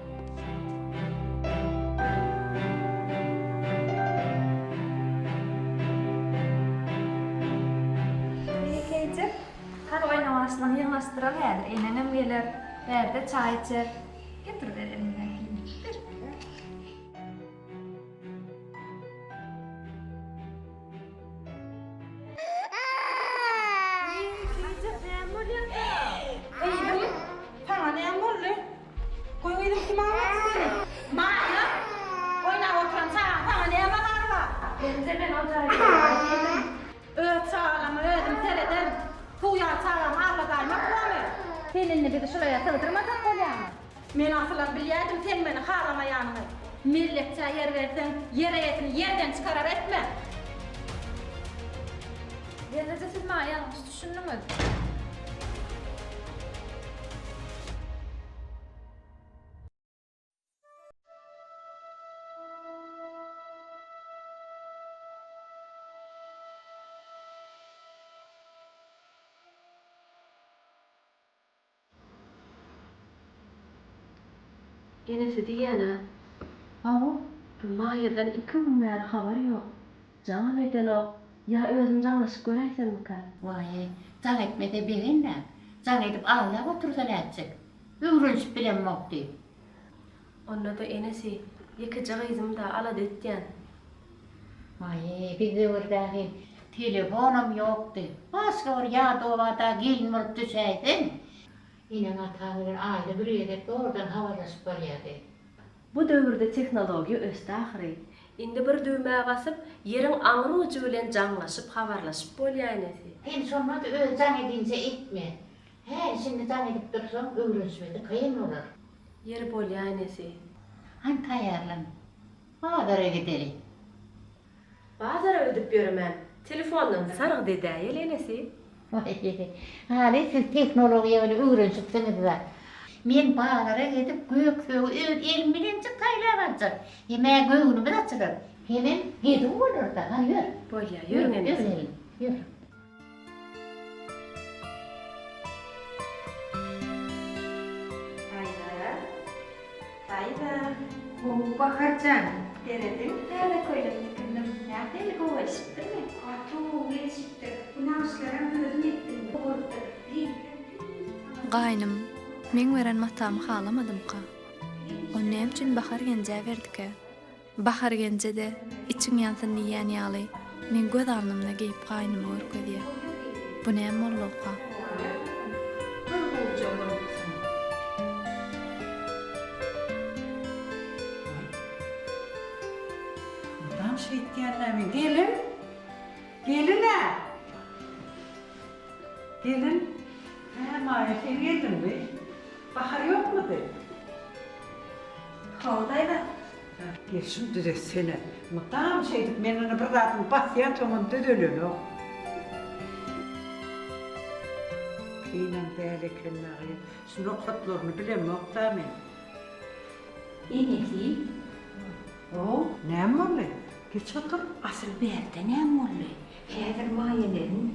Beýlekeýjik, hany oýnawaçlaryňy ýygnaşdyral häzir eneňem geler, bärde çaý içer. Getir ber eliňdäkini. Ber. Gyzym, saňa näme boldy? Goý gyzym kim aglatdy seni? Maýa! Oýnap oturan çagaň saňa näme azary bar? Gelneje men o jaýa girdim. Öz çagalama özüm serederin. Suw ýaly çagamy agladaýmak bormy? Sen indi bizi şul öýe sygdyrmasak bolýamy? Men asylam bilýärdim seň meni halamaýanyňy. Mellekçä ýer berseň, ýer eýesini ýerden çykarar etme. Gelneje siz maňa ýalňyş düşündiňiz. Enesi diýýän-ä. Hawa. Bu Maýadan iki gün bäri habar ýok. Jaňam edenok. Ýa özüm jaňlaşyp göräýsemmikä? Waý, jaň etmese begenme. Jaň edip aglap otursa nätjek. Öwrenişip bilemok diýip. Onda-da enesi, ýekeje gyzym-da, alada etýän. Waý, biz döwürdäki telefonam ýokdy. Başga bir ýat obada gelin bolup düşäýseň, eneň-ataň bilen aýda bir gezek zordan habarlaşyp bolýardy. Bu döwürde tehnologiýa ösdi ahyry. Indi bir düwmä basyp, ýeriň aňry ujy bilen jaňlaşyp, habarlaşyp bolýa enesi. Sen şonda-da özi jaň edinçe etme. Häli şindi jaň edip dursaň öwrenişmesi kyn bolar. Ýeri bolýa enesi. Hany taýýarlan. Bazara gideli. Bazara gidip ýöremän, telefondan sargyt edäýeli enesi. Waý, haly siz tehnologiýa bilen öwrenişipsiňiz-dä. Men bazara gidip gök-sögi öz elim bilenjik saýlap aljak. Hem-ä göwnümiz açylar, hemem gezuw bolar-da. Hany ýör. Bolýa, ýörüň enesi. Ýör gelin, ýör. Daýza. Daýza. How, Bahar jan. Serediň, täze köýnek tikindim. Nähili gowy gelşipdirmi? Gaty gowy gelşipdir. Bu nagyşlaram özüm etdim. Bolupdyr. Reňkem tüýs saňa. Gaýnym, meň beren matamy halamadymka? Ony näme üçin Bahar genjä berdikä? Bahar genje-de, içiň ýansyn diýýän ýaly, meň göz alnymda geýip gaýnymy görkezýä. Bu näme boldugyka? Bir gowja bolupsyň. Waý. Mydam şeýtýän-dä men. Gelin! Gelin-ä! Gelin! Hä, Maýa, sen geldiňmi? Bahar ýokmudy? Hawa, daýza. Gel, şuny düzetsene. Mydam şeýdip, men ony bir zadyny basýan, soňam düzelenok. Kynam däl eken dagy. Şu nokatlaryny bilemok-da men. Enesi. How, näme boldy? Geç otur. Asyl bärde näme boldy? Häzir Maýa gelin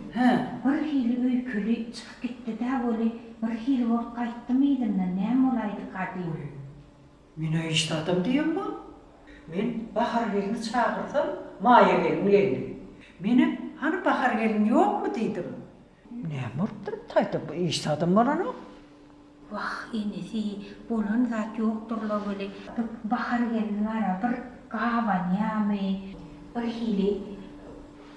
birhili öýkeli çykyp gitdi-dä weli, birhili bolup gaýtdym yzyndan, näme bolaýdyka diýip. Men-ä hiç zadam diýemok. Men Bahar gelni çagyrsam, Maýa gelin geldi. Menem, Hany Bahar gelin ýokmy diýdim. Näme bolupdyr bu taýda, bu hiç zadam bolanok. Wah, enesi, bolan zat ýokdur-la weli. Bu Bahar gelin bar-a, bir gabanýamy, birhili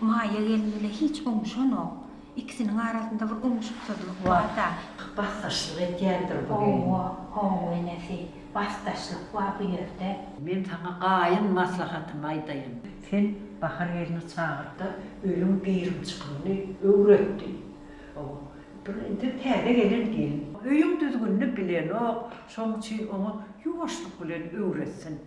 Maýa gelin bile hiç oňşanok. Ikisiniň arasynda bir oňşuksyzlyk bar-da. Basdaşlyk edýändir bu gelin. Hawa, hawa enesi, basdaşlyk bar bu ýerde. Men saňa gaýyn maslahatymy aýdaýyn. Sen Bahar gelni çagyr-da, öýüň girim-çykymyny öwret diý. Hawa, bir indi täze gelen gelin. Öýüň düzgünini bilenok, şonuň üçin oňa ýuwaşlyk bilen öwretsin.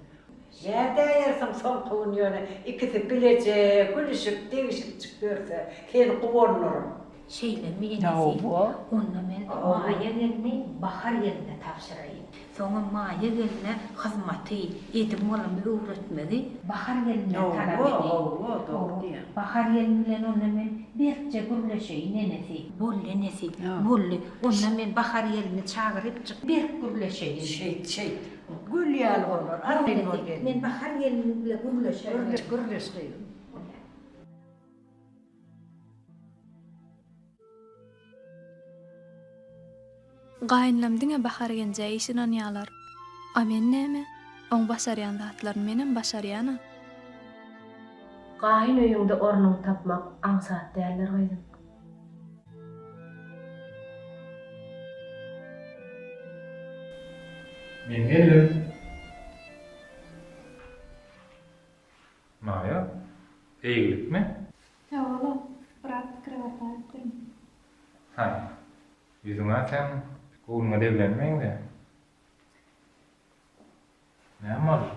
Nädäýersiň soňky gün ýöne ikisi bileje gülüşip degişipjik ýörse seni guwandyryn. Şeýlemi enesi? Onda men Maýa gelni Bahar gelne tabşyraýyn. Soňam Maýa gelne hyzmaty, edim-gylymy öwretmegi Bahar gelinden talap edeýin. Bahar gelin bilen onda men berkje gürleşeýin enesi. Boldy enesi, boldy. Onda men Bahar gelni çagyrypjyk berk gürleşeýin. Şeýt, şeýt. Gül ýaly bolar. Arkaýyn bol gelin. Men Bahar gelin bile gürleşerin. Gürleş, gürleş gyzym. Gaýynlam diňe Bahar genjä iş ynanýalar. A men näme? Oň başarýan zatlaryny menem başarýan-a. Gaýyn öýüňde ornuňy tapmak aňsat däldir gyzym. Men geldim. Maýa, eýgilikmi? Hawa-la, biraz pikire batypdyryn. Haý, ýüzüň-ä seň göwnüňe degilene meňzeýär. Näme boldy?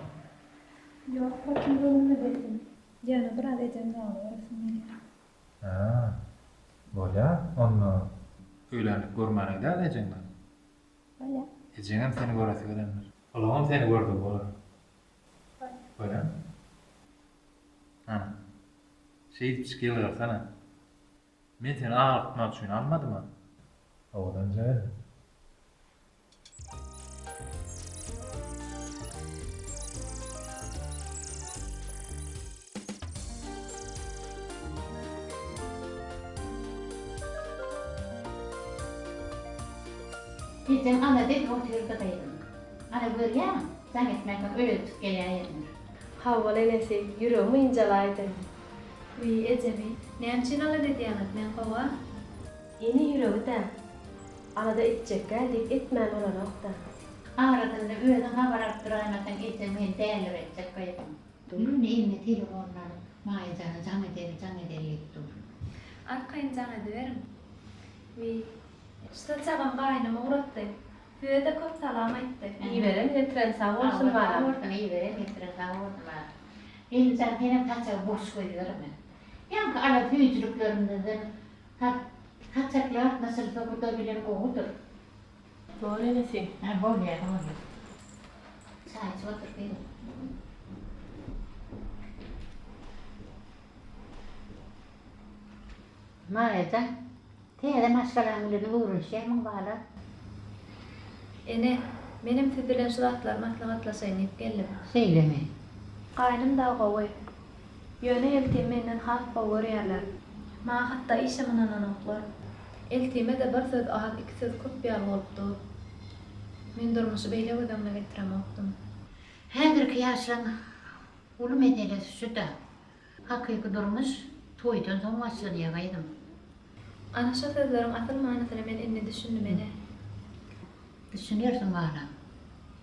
Ýok-la, kim göwnüme degsin. Ýöne biraz ejem dagyny göresim gelýär. Hä, bolýa, onda öýlänlik görmäne gidäli ejeň bilen. Bolýa. Ejeňem seni göresi gelendir. Olaňam seni gördügi bolar. Bolýa. Bolýamy? Hany, şeýdipjik ýylgyrsana. Men seni agyrtmak üçin almadym-a. Owadan gelin. Ejeň alada edip otyrdy gyzym. Ana görýäňmi, jaň etmänsoň öýe çykyp geläýendir. Hawa enesi, ýüregim ynjalaýdy. Wiý, ejemi, näme üçin alada edýäňiz, men gowa. Ene ýüregi-dä. Alada etjekgä diýip etmän bolanok-da. Arasynda özüň habar alyp duraýmasaň ejeň meni däliretjek gyzym. Ýöne eline telefonyny alyp Maýa jana jaň edeli, jaň edeli diýip dur. Arkaýyn jaň ediberiň. Wiý, şu saçagam gaýnym ugratdy. Size-de köp salam aýtdy. Iberen getiren sag bolsun balam. Sag bolsun, iberen getiren sag bolsun balam. Gelin jan senem saçagy boş goýberme. Ýaňky alan süýjüliklerimizden saçaklar gatnaşylsa guda bilen gowudyr. Bor enesi. Hä bolýar bolýar. Çaý içip otur gyzym. Maýajan, täze maşgalaň bilen öwrenişýärmiň bala? Ene, menem siz bilen şu zatlary maslahatlaşaýyn diýip geldim. Şeýlemi? Gaýnym dagy gowy. Ýöne eltimi menden has gowy görýärler. Maňa hatda işem ynananoklar. Eltime-de bir söz az, iki söz köp ýaly bolup dur. Men durmuşy beýle göz öňüne getiremokdym. Häzirki ýaşlaň uly meselesi şu-da. Hakyky durmuş toýdan soň başlanýar gyzym. Ana şo sözleriň asyl manysyna men indi düşündim ene. Düşünersiň balam,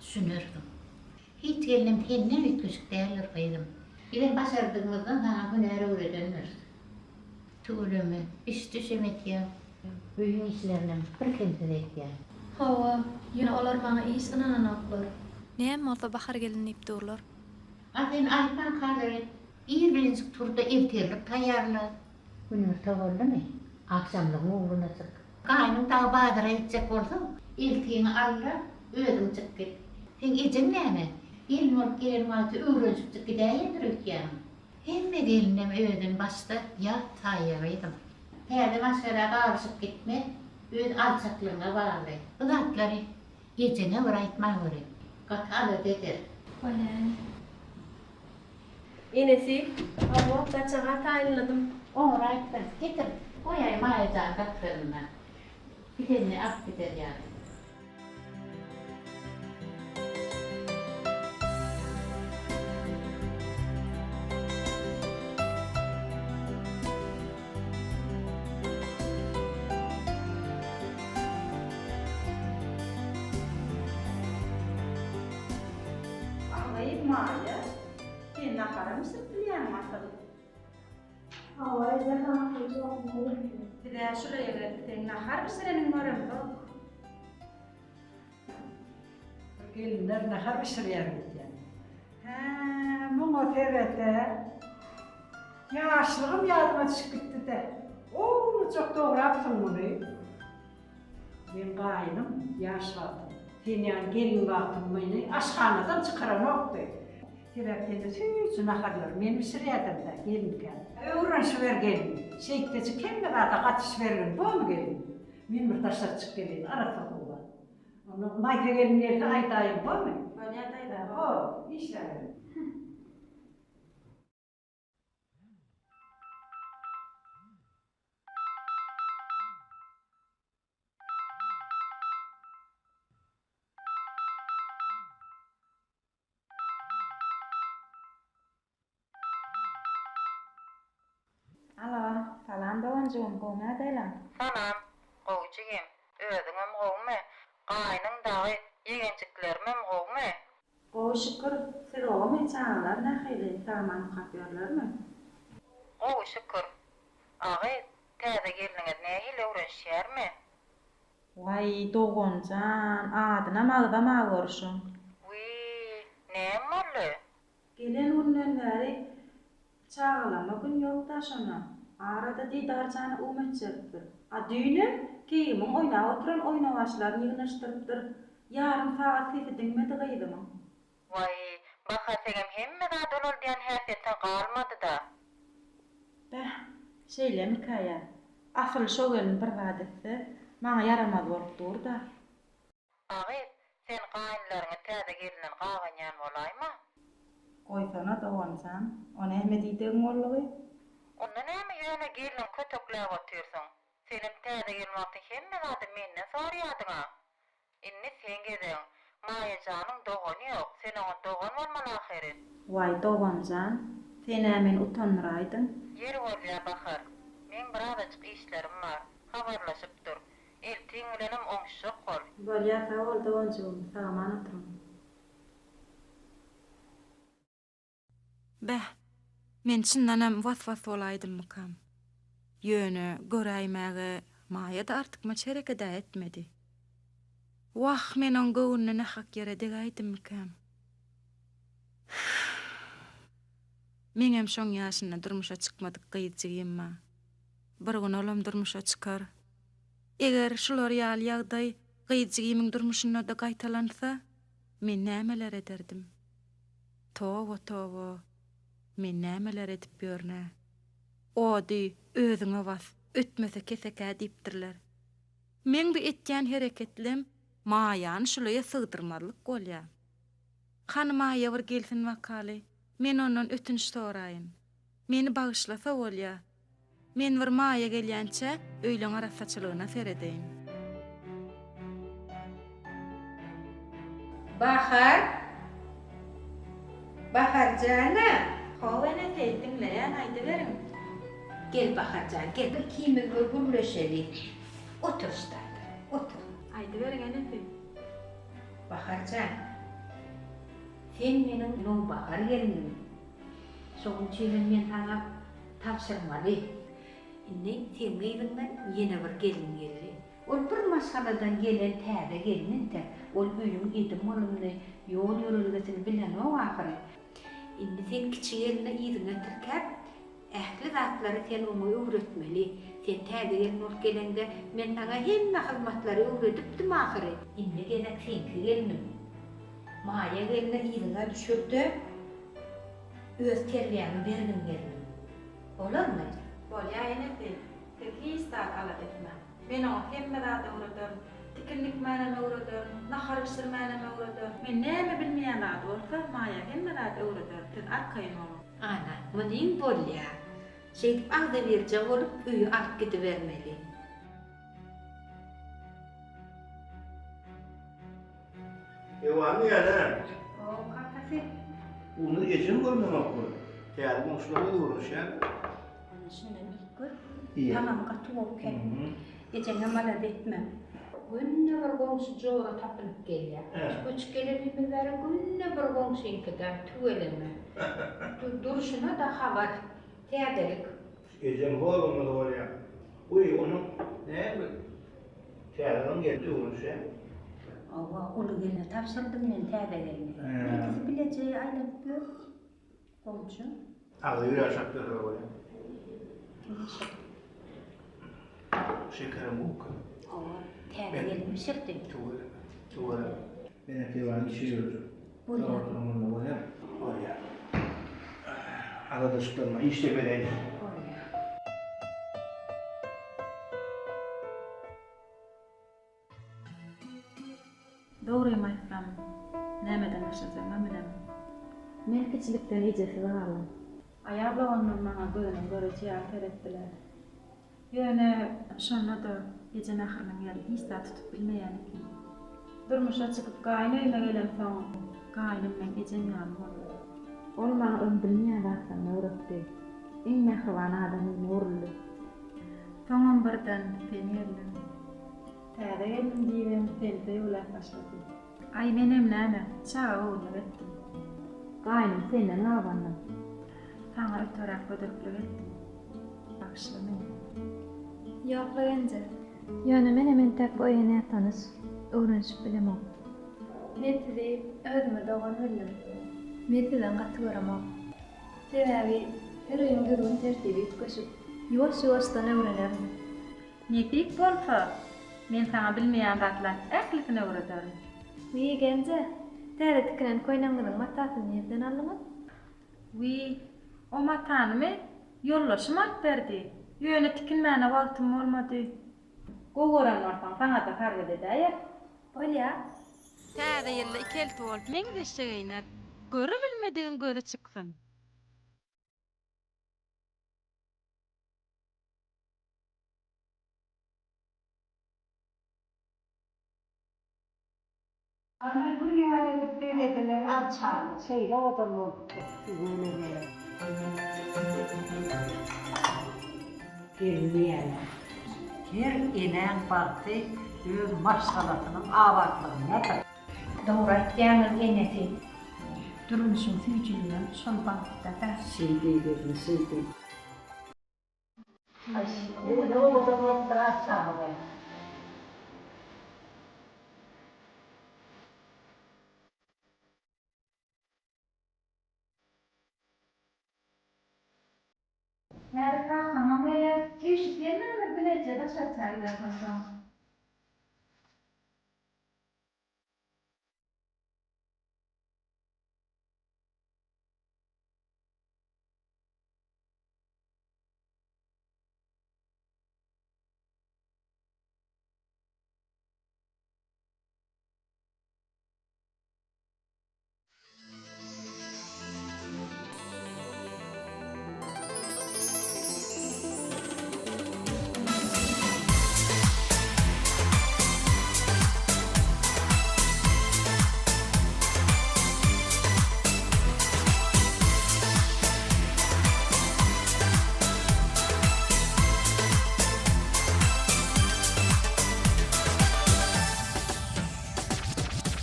düşünersiň. Hiç gelnem senden üýtgeşik däldir gyzym. Bizem başardygymyzdan saňa hünär öwredendiris. Tüweleme, iş-düşem etýäň, öýüň işlerinem birkemsiz etýäň. Hawa, ýöne olar maňa iş ynananoklar. Näme bolsa Bahar gelin diýip durlar. A sen aýtman kalar et. Ir bilenjik tur-da ertirlik taýýarla. Günorta boldumy, agşamlygyň ugruna çyk. Gaýnyň dagy bazara gitjek bolsa, eltiňi al-da, özüň çyk git. Seň ejeň näme, gelin bolup gelen wagty öwrenişipjik gidäýendir öýtýäňmi? Hemme gelinem özüni başda ýat saýýar gyzym. Täze maşgala garyşyp gitmek öz alçaklygyňa bagly. Bu zatlary ejeňe bir aýtmaweri, gaty alada eder. Bolýa ene. Enesi, Hawa, saçaga taýynladym. Oňraýypdyr. Getir, goýaý Maýa jan gapdalynda. Gidenini alyp gider ýaly. Agayy Maýa, sen naharam bişirip bilýäňmi asyl? Hawa, eje, saňa goýjak bolupdym. Biz-ä şuraya gelip seň nahar bişireniňi göremzok. Gelinler nahar bişirýär öýdýän. Hä, muňa seret-ä. Ýaşlygym ýadyma düşüp gitdi-dä. Ownujak dograpsyň muny. Meň gaýynym ýaş wagtym, sen ýaly gelin wagtym meni aşhanadan çykaranokdy. Sebäp sende süýji naharlary men bişirýärdim-dä, gelinkäm. Öwrenişiber gelin, şeýtdejik hemme zada gatyşybergin, bormy gelin? Men bir daşary çykyp geleýin, arassa howa. Onda Maýsa gelin gelse aýdaýyn, bormy? Bolýar daýza. Bor, işläberiň. Alo, salam doganjygym, gowmy ýagdaýlaň? Salam, gowy jigim, özüňem gowumy, gaýnyň dagy, ýegenjiklerimem gowumy? Gowy şükür, siz gowumy, çagalar nähili, sag-aman okap ýörlermi? Gowy şükür. Agy, täze gelniňiz nähili öwrenişýärmi? Waý, doganjan, adynam agzama görşüň. Wiý, näme boldy? Gelen günden bäri çagalama gün ýok-da şonda. Arada Didarjana um etjeripdir. A düýnem keýgimiň oýnap oturan oýnawaçlaryny ýygnaşdyrypdyr. Ýarym sagat sesi diňmedi gyzymyň. Waý, Bahar seňem hemme zady ulaldýan häsiýetiň galmady-da. Bäh, şeýlemikä-ýa? Asyl şo gelin bir zat etse, maňa ýaramaz bolup dur-da. Agyz, sen gaýynlaryňy täze gelinden gabanýan bolaýma? Goýsana, doganjan, o näme diýdigiň boldugy? Onda näme ýöne gelniňi kötekläp otyrsyň? Senem täze gelin wagtyň hemme zady menden soraýadyň-a. Indi seň gezegiň. Maýa janyň dogany ýok, sen oňa dogan bolmaly ahyryn. Waý, doganjan, sen-ä meni utandyraýdyň. Ýeri bolýa, Bahar. Meň birazajyk işlerim bar. Habarlaşyp dur. Eltiň bilenem oňuşjak bol. Bolýa sag bol doganjygym sag-aman oturyň. Beh, men çyndanam was-was bolaýdymmykam? Ýöne, göräýmäge, Maýa-da artykmaç hereket-ä etmedi. Wah, men oň göwnüne nähak ýere degäýdimmikäm? Meňem şoň ýaşynda durmuşa çykmadyk gyz jigim bar. Bir gün olam durmuşa çykar. Eger şular ýaly ýagdaý gyz jigimiň durmuşynda-da gaýtalansa, men nämeler ederdim? Toba, toba, men nämeler edip ýörün-ä? Ody özüňe bas, ötmese kesekä diýipdirler. Meň bu etýän hereketlem Maýany şulaýa sygdyrmazlyk bolýa. Hany Maýa bir gelsin bakaly, men ondan ötünç soraýyn. Meni bagyşlasa bolýa. Men bir Maýa gelýänçä öýleň arassaçylygyna seredeýin. Bahar! Bahar jana! Hawa enesi, diňleýän, aýdyberiň. Gel Bahar jan, gel ikimiz bir gürleşeli. Otur ştaýda, otur. Aýdyberiň enesi. Bahar jan, sen meniň nowbahar gelnim. Şonuň üçinem men saňa tabşyrmaly. Indi seň yzyňdan ýene bir gelin geldi. Ol bir maşgaladan gelen täze gelin entek. Ol öýüň edim-gylymyny, ýol-ýörelgesini bilenok ahyry. Indi sen kiçi gelni yzyňa tirkäp, ähli zatlary sen oňa öwretmeli. Sen täze gelin bolup geleňde, men saňa hemme hyzmatlary öwredipdim ahyry. Indi gezek seňki gelnim. Maýa gelni yzyňa düşür-de, öz terbiýäňi bergin gelnim. Bolarmy? Bolýa enesi, siz hiç zat alada etmäň. Men oňa hemme zady öwrederin. Tikin dikmänem öwrederin, nahar bişirmänem öwrederin. Men näme bilmeýän zady bolsa, Maýa hemme zady öwrederin, siz arkaýyn boluň. Ana, munyň bolýa. Şeýdip agzybirje bolup öýe alyp gidibermeli. Ewan diýýän-ä. Hawa, kakasy. Ony ejem görmenokmy? Täze goňşular bilen öwrenişýän. Ana şundan iýip gör. Tagamy gaty gowy eken. Ejeňem alada etme. Günde bir goňşy jora tapynyp gelýär. Şu göçüp gelenimiz bäri günde bir goňşyňkyda, tüweleme. Durşuna-da habar, täzelik. Ejem hor bolmasa bolýa. Wiý, onuň näme täzeden geldi öwrenişýän. Hawa, uly gelne tabşyrdym men täze gelni. Ikisi bileje aýlanyp ýör. Goňşy. Agzy bir ýaşap ýörler bolýa. Şekerem gowuka. Hawa, täze gelin bişirdi. Tüweleme, tüweleme. Menem Keýwany işe ýörejek. Bolýar. Oturyň onda bolýar. Bolýar. Aladaşyklanma, işde bereýin. Bolýar. Dogrymy aýtsam, nämeden başlajagymam bilemok. Men kiçilikden ejesiz galdym. Aýal doganlarym maňa gözüniň göreji ýaly seretdiler. Ýöne şonda-da eje mähriniň ýeri hiç zat tutup bilmeýän eken. Durmuşa çykyp gaýyn öýüme gelemsoň, gaýnym meň ejem ýaly boldy. Ol maňa öň bilmeýän zatlarymy öwretdi. Iň mähriban adamyma öwrüldi. Soňam birden sen geldiň. Täze geldim diýibem seni söýgüläp başladym. Aý menem näme, çaga göwünlik etdim. Gaýnym senden gabandym. Saňa öteräk gödeklik etdim. Bagyşla meni. Ýok-la genje. Ýöne menem entäk bu öýe nätanyş, öwrenişip bilemok. Men sizi özüme dogan bildim. Men sizden gaty göremok. Sebäbi her öýüň düzgün-tertibi üýtgeşik. Ýuwaş-ýuwaşdan öwrenerin. Nesip bolsa, men saňa bilmeýän zatlaň ählisini öwrederin. Wiý, genje, täze tikilen köýnegiňiziň matasyny nirden aldyňyz? Wiý, o matanymy ýoldaşym alyp berdi. Ýöne tikinmäne wagtym bolmady. Gowy gören bolsaň, saňa-da sargyt edäýeris. Bolýa. Täze ýylda ikelti bolup meňzeşje geýner. Görübilmedigiň gözi çyksyn. Ana gül ýaly edip bezediler arçany. Şeýle owadan bolupdyr. Tüweleme. Gelin diýýärler. Her enäň bagty öz maşgalasynyň abatlygyndadyr. Dogry aýtýaňyz enesi. Durmuşyň süýjüligem şol bagtda-da. Şeý diý gelin, şeý diý. Aý, ine owadan bolupdyr arçamyz. Häzir kakaňam geler. Üýşüp gelmändir bileje daşary çaý gidersoň.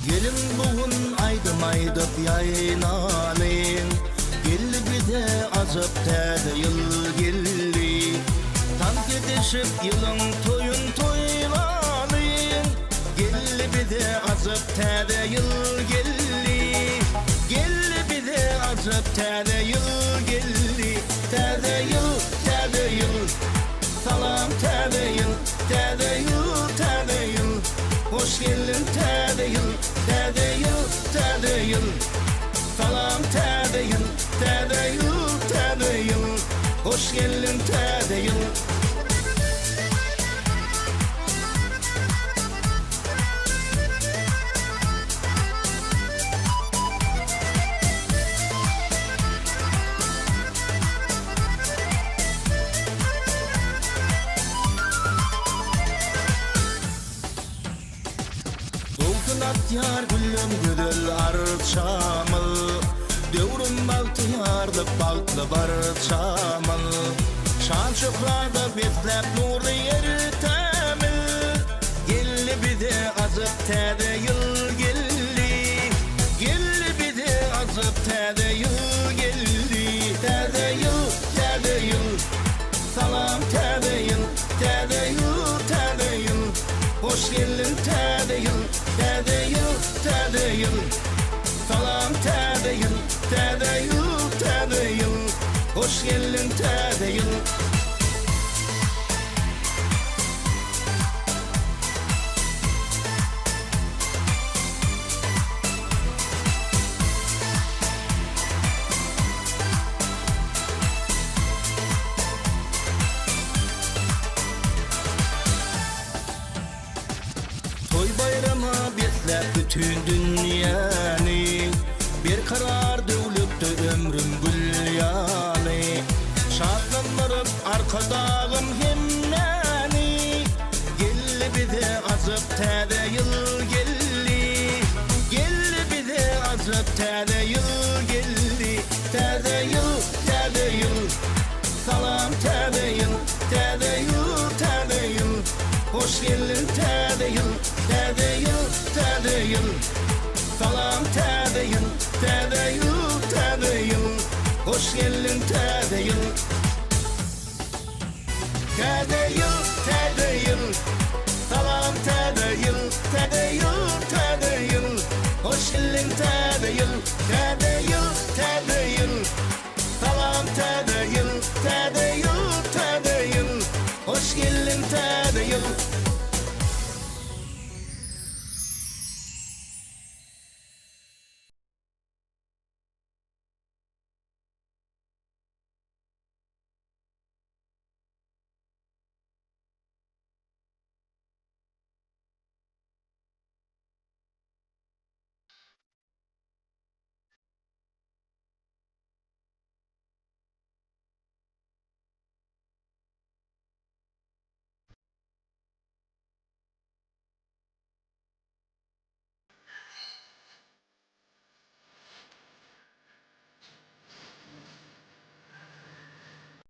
Geliň bu gün aýdym aýdyp ýaýnalyň, Geldi bize ajap täze ýyl geldi. Tans edişip ýylyň toýun toýlalyň, Geldi bize ajap täze ýyl geldi. Geldi bize ajap täze ýyl geldi. Täze ýyl, täze ýyl, salam täze ýyl, täze ýyl, täze ýyl, hoş geldiň täze ýyl, täze ýyl, täze ýyl, salam täze ýyl, täze ýyl, täze ýyl, hoş geldiň täze ýyl. Gowsun atýar güllem gözel arçamyz, Döwrüm bagtyýarlyk bagtly barçamyz. Şan-şöhrata besläp nurly ertämiz, Geldi bize ajap täze ýyl geldi. Geldi bize ajap täze ýyl geldi. Täze ýyl, täze ýyl, salam täze ýyl, täze ýyl, täze ýyl, hoş geldiň täze ýyl, täze ýyl, täze ýyl, salam täze ýyl, täze ýyl, täze ýyl, hoş geldiň täze ýyl. Toý-baýrama besläp bütin dünýäni, Berkarar döwletde ömrüm gül ýaly. Şatlandyryp Arkadagym hemmäni, Geldi bize ajap täze ýyl geldi. Geldi bize ajap täze ýyl geldi. Täze ýyl, täze ýyl, salam täze ýyl, täze ýyl, täze ýyl, hoş geldiň täze ýyl, täze ýyl, täze ýyl, salam täze ýyl, täze ýyl, täze ýyl, hoş geldiň täze ýyl. Täze ýyl, täze ýyl, salam täze ýyl, täze ýyl, täze ýyl, hoş geldiň täze ýyl, täze ýyl, täze ýyl, salam täze.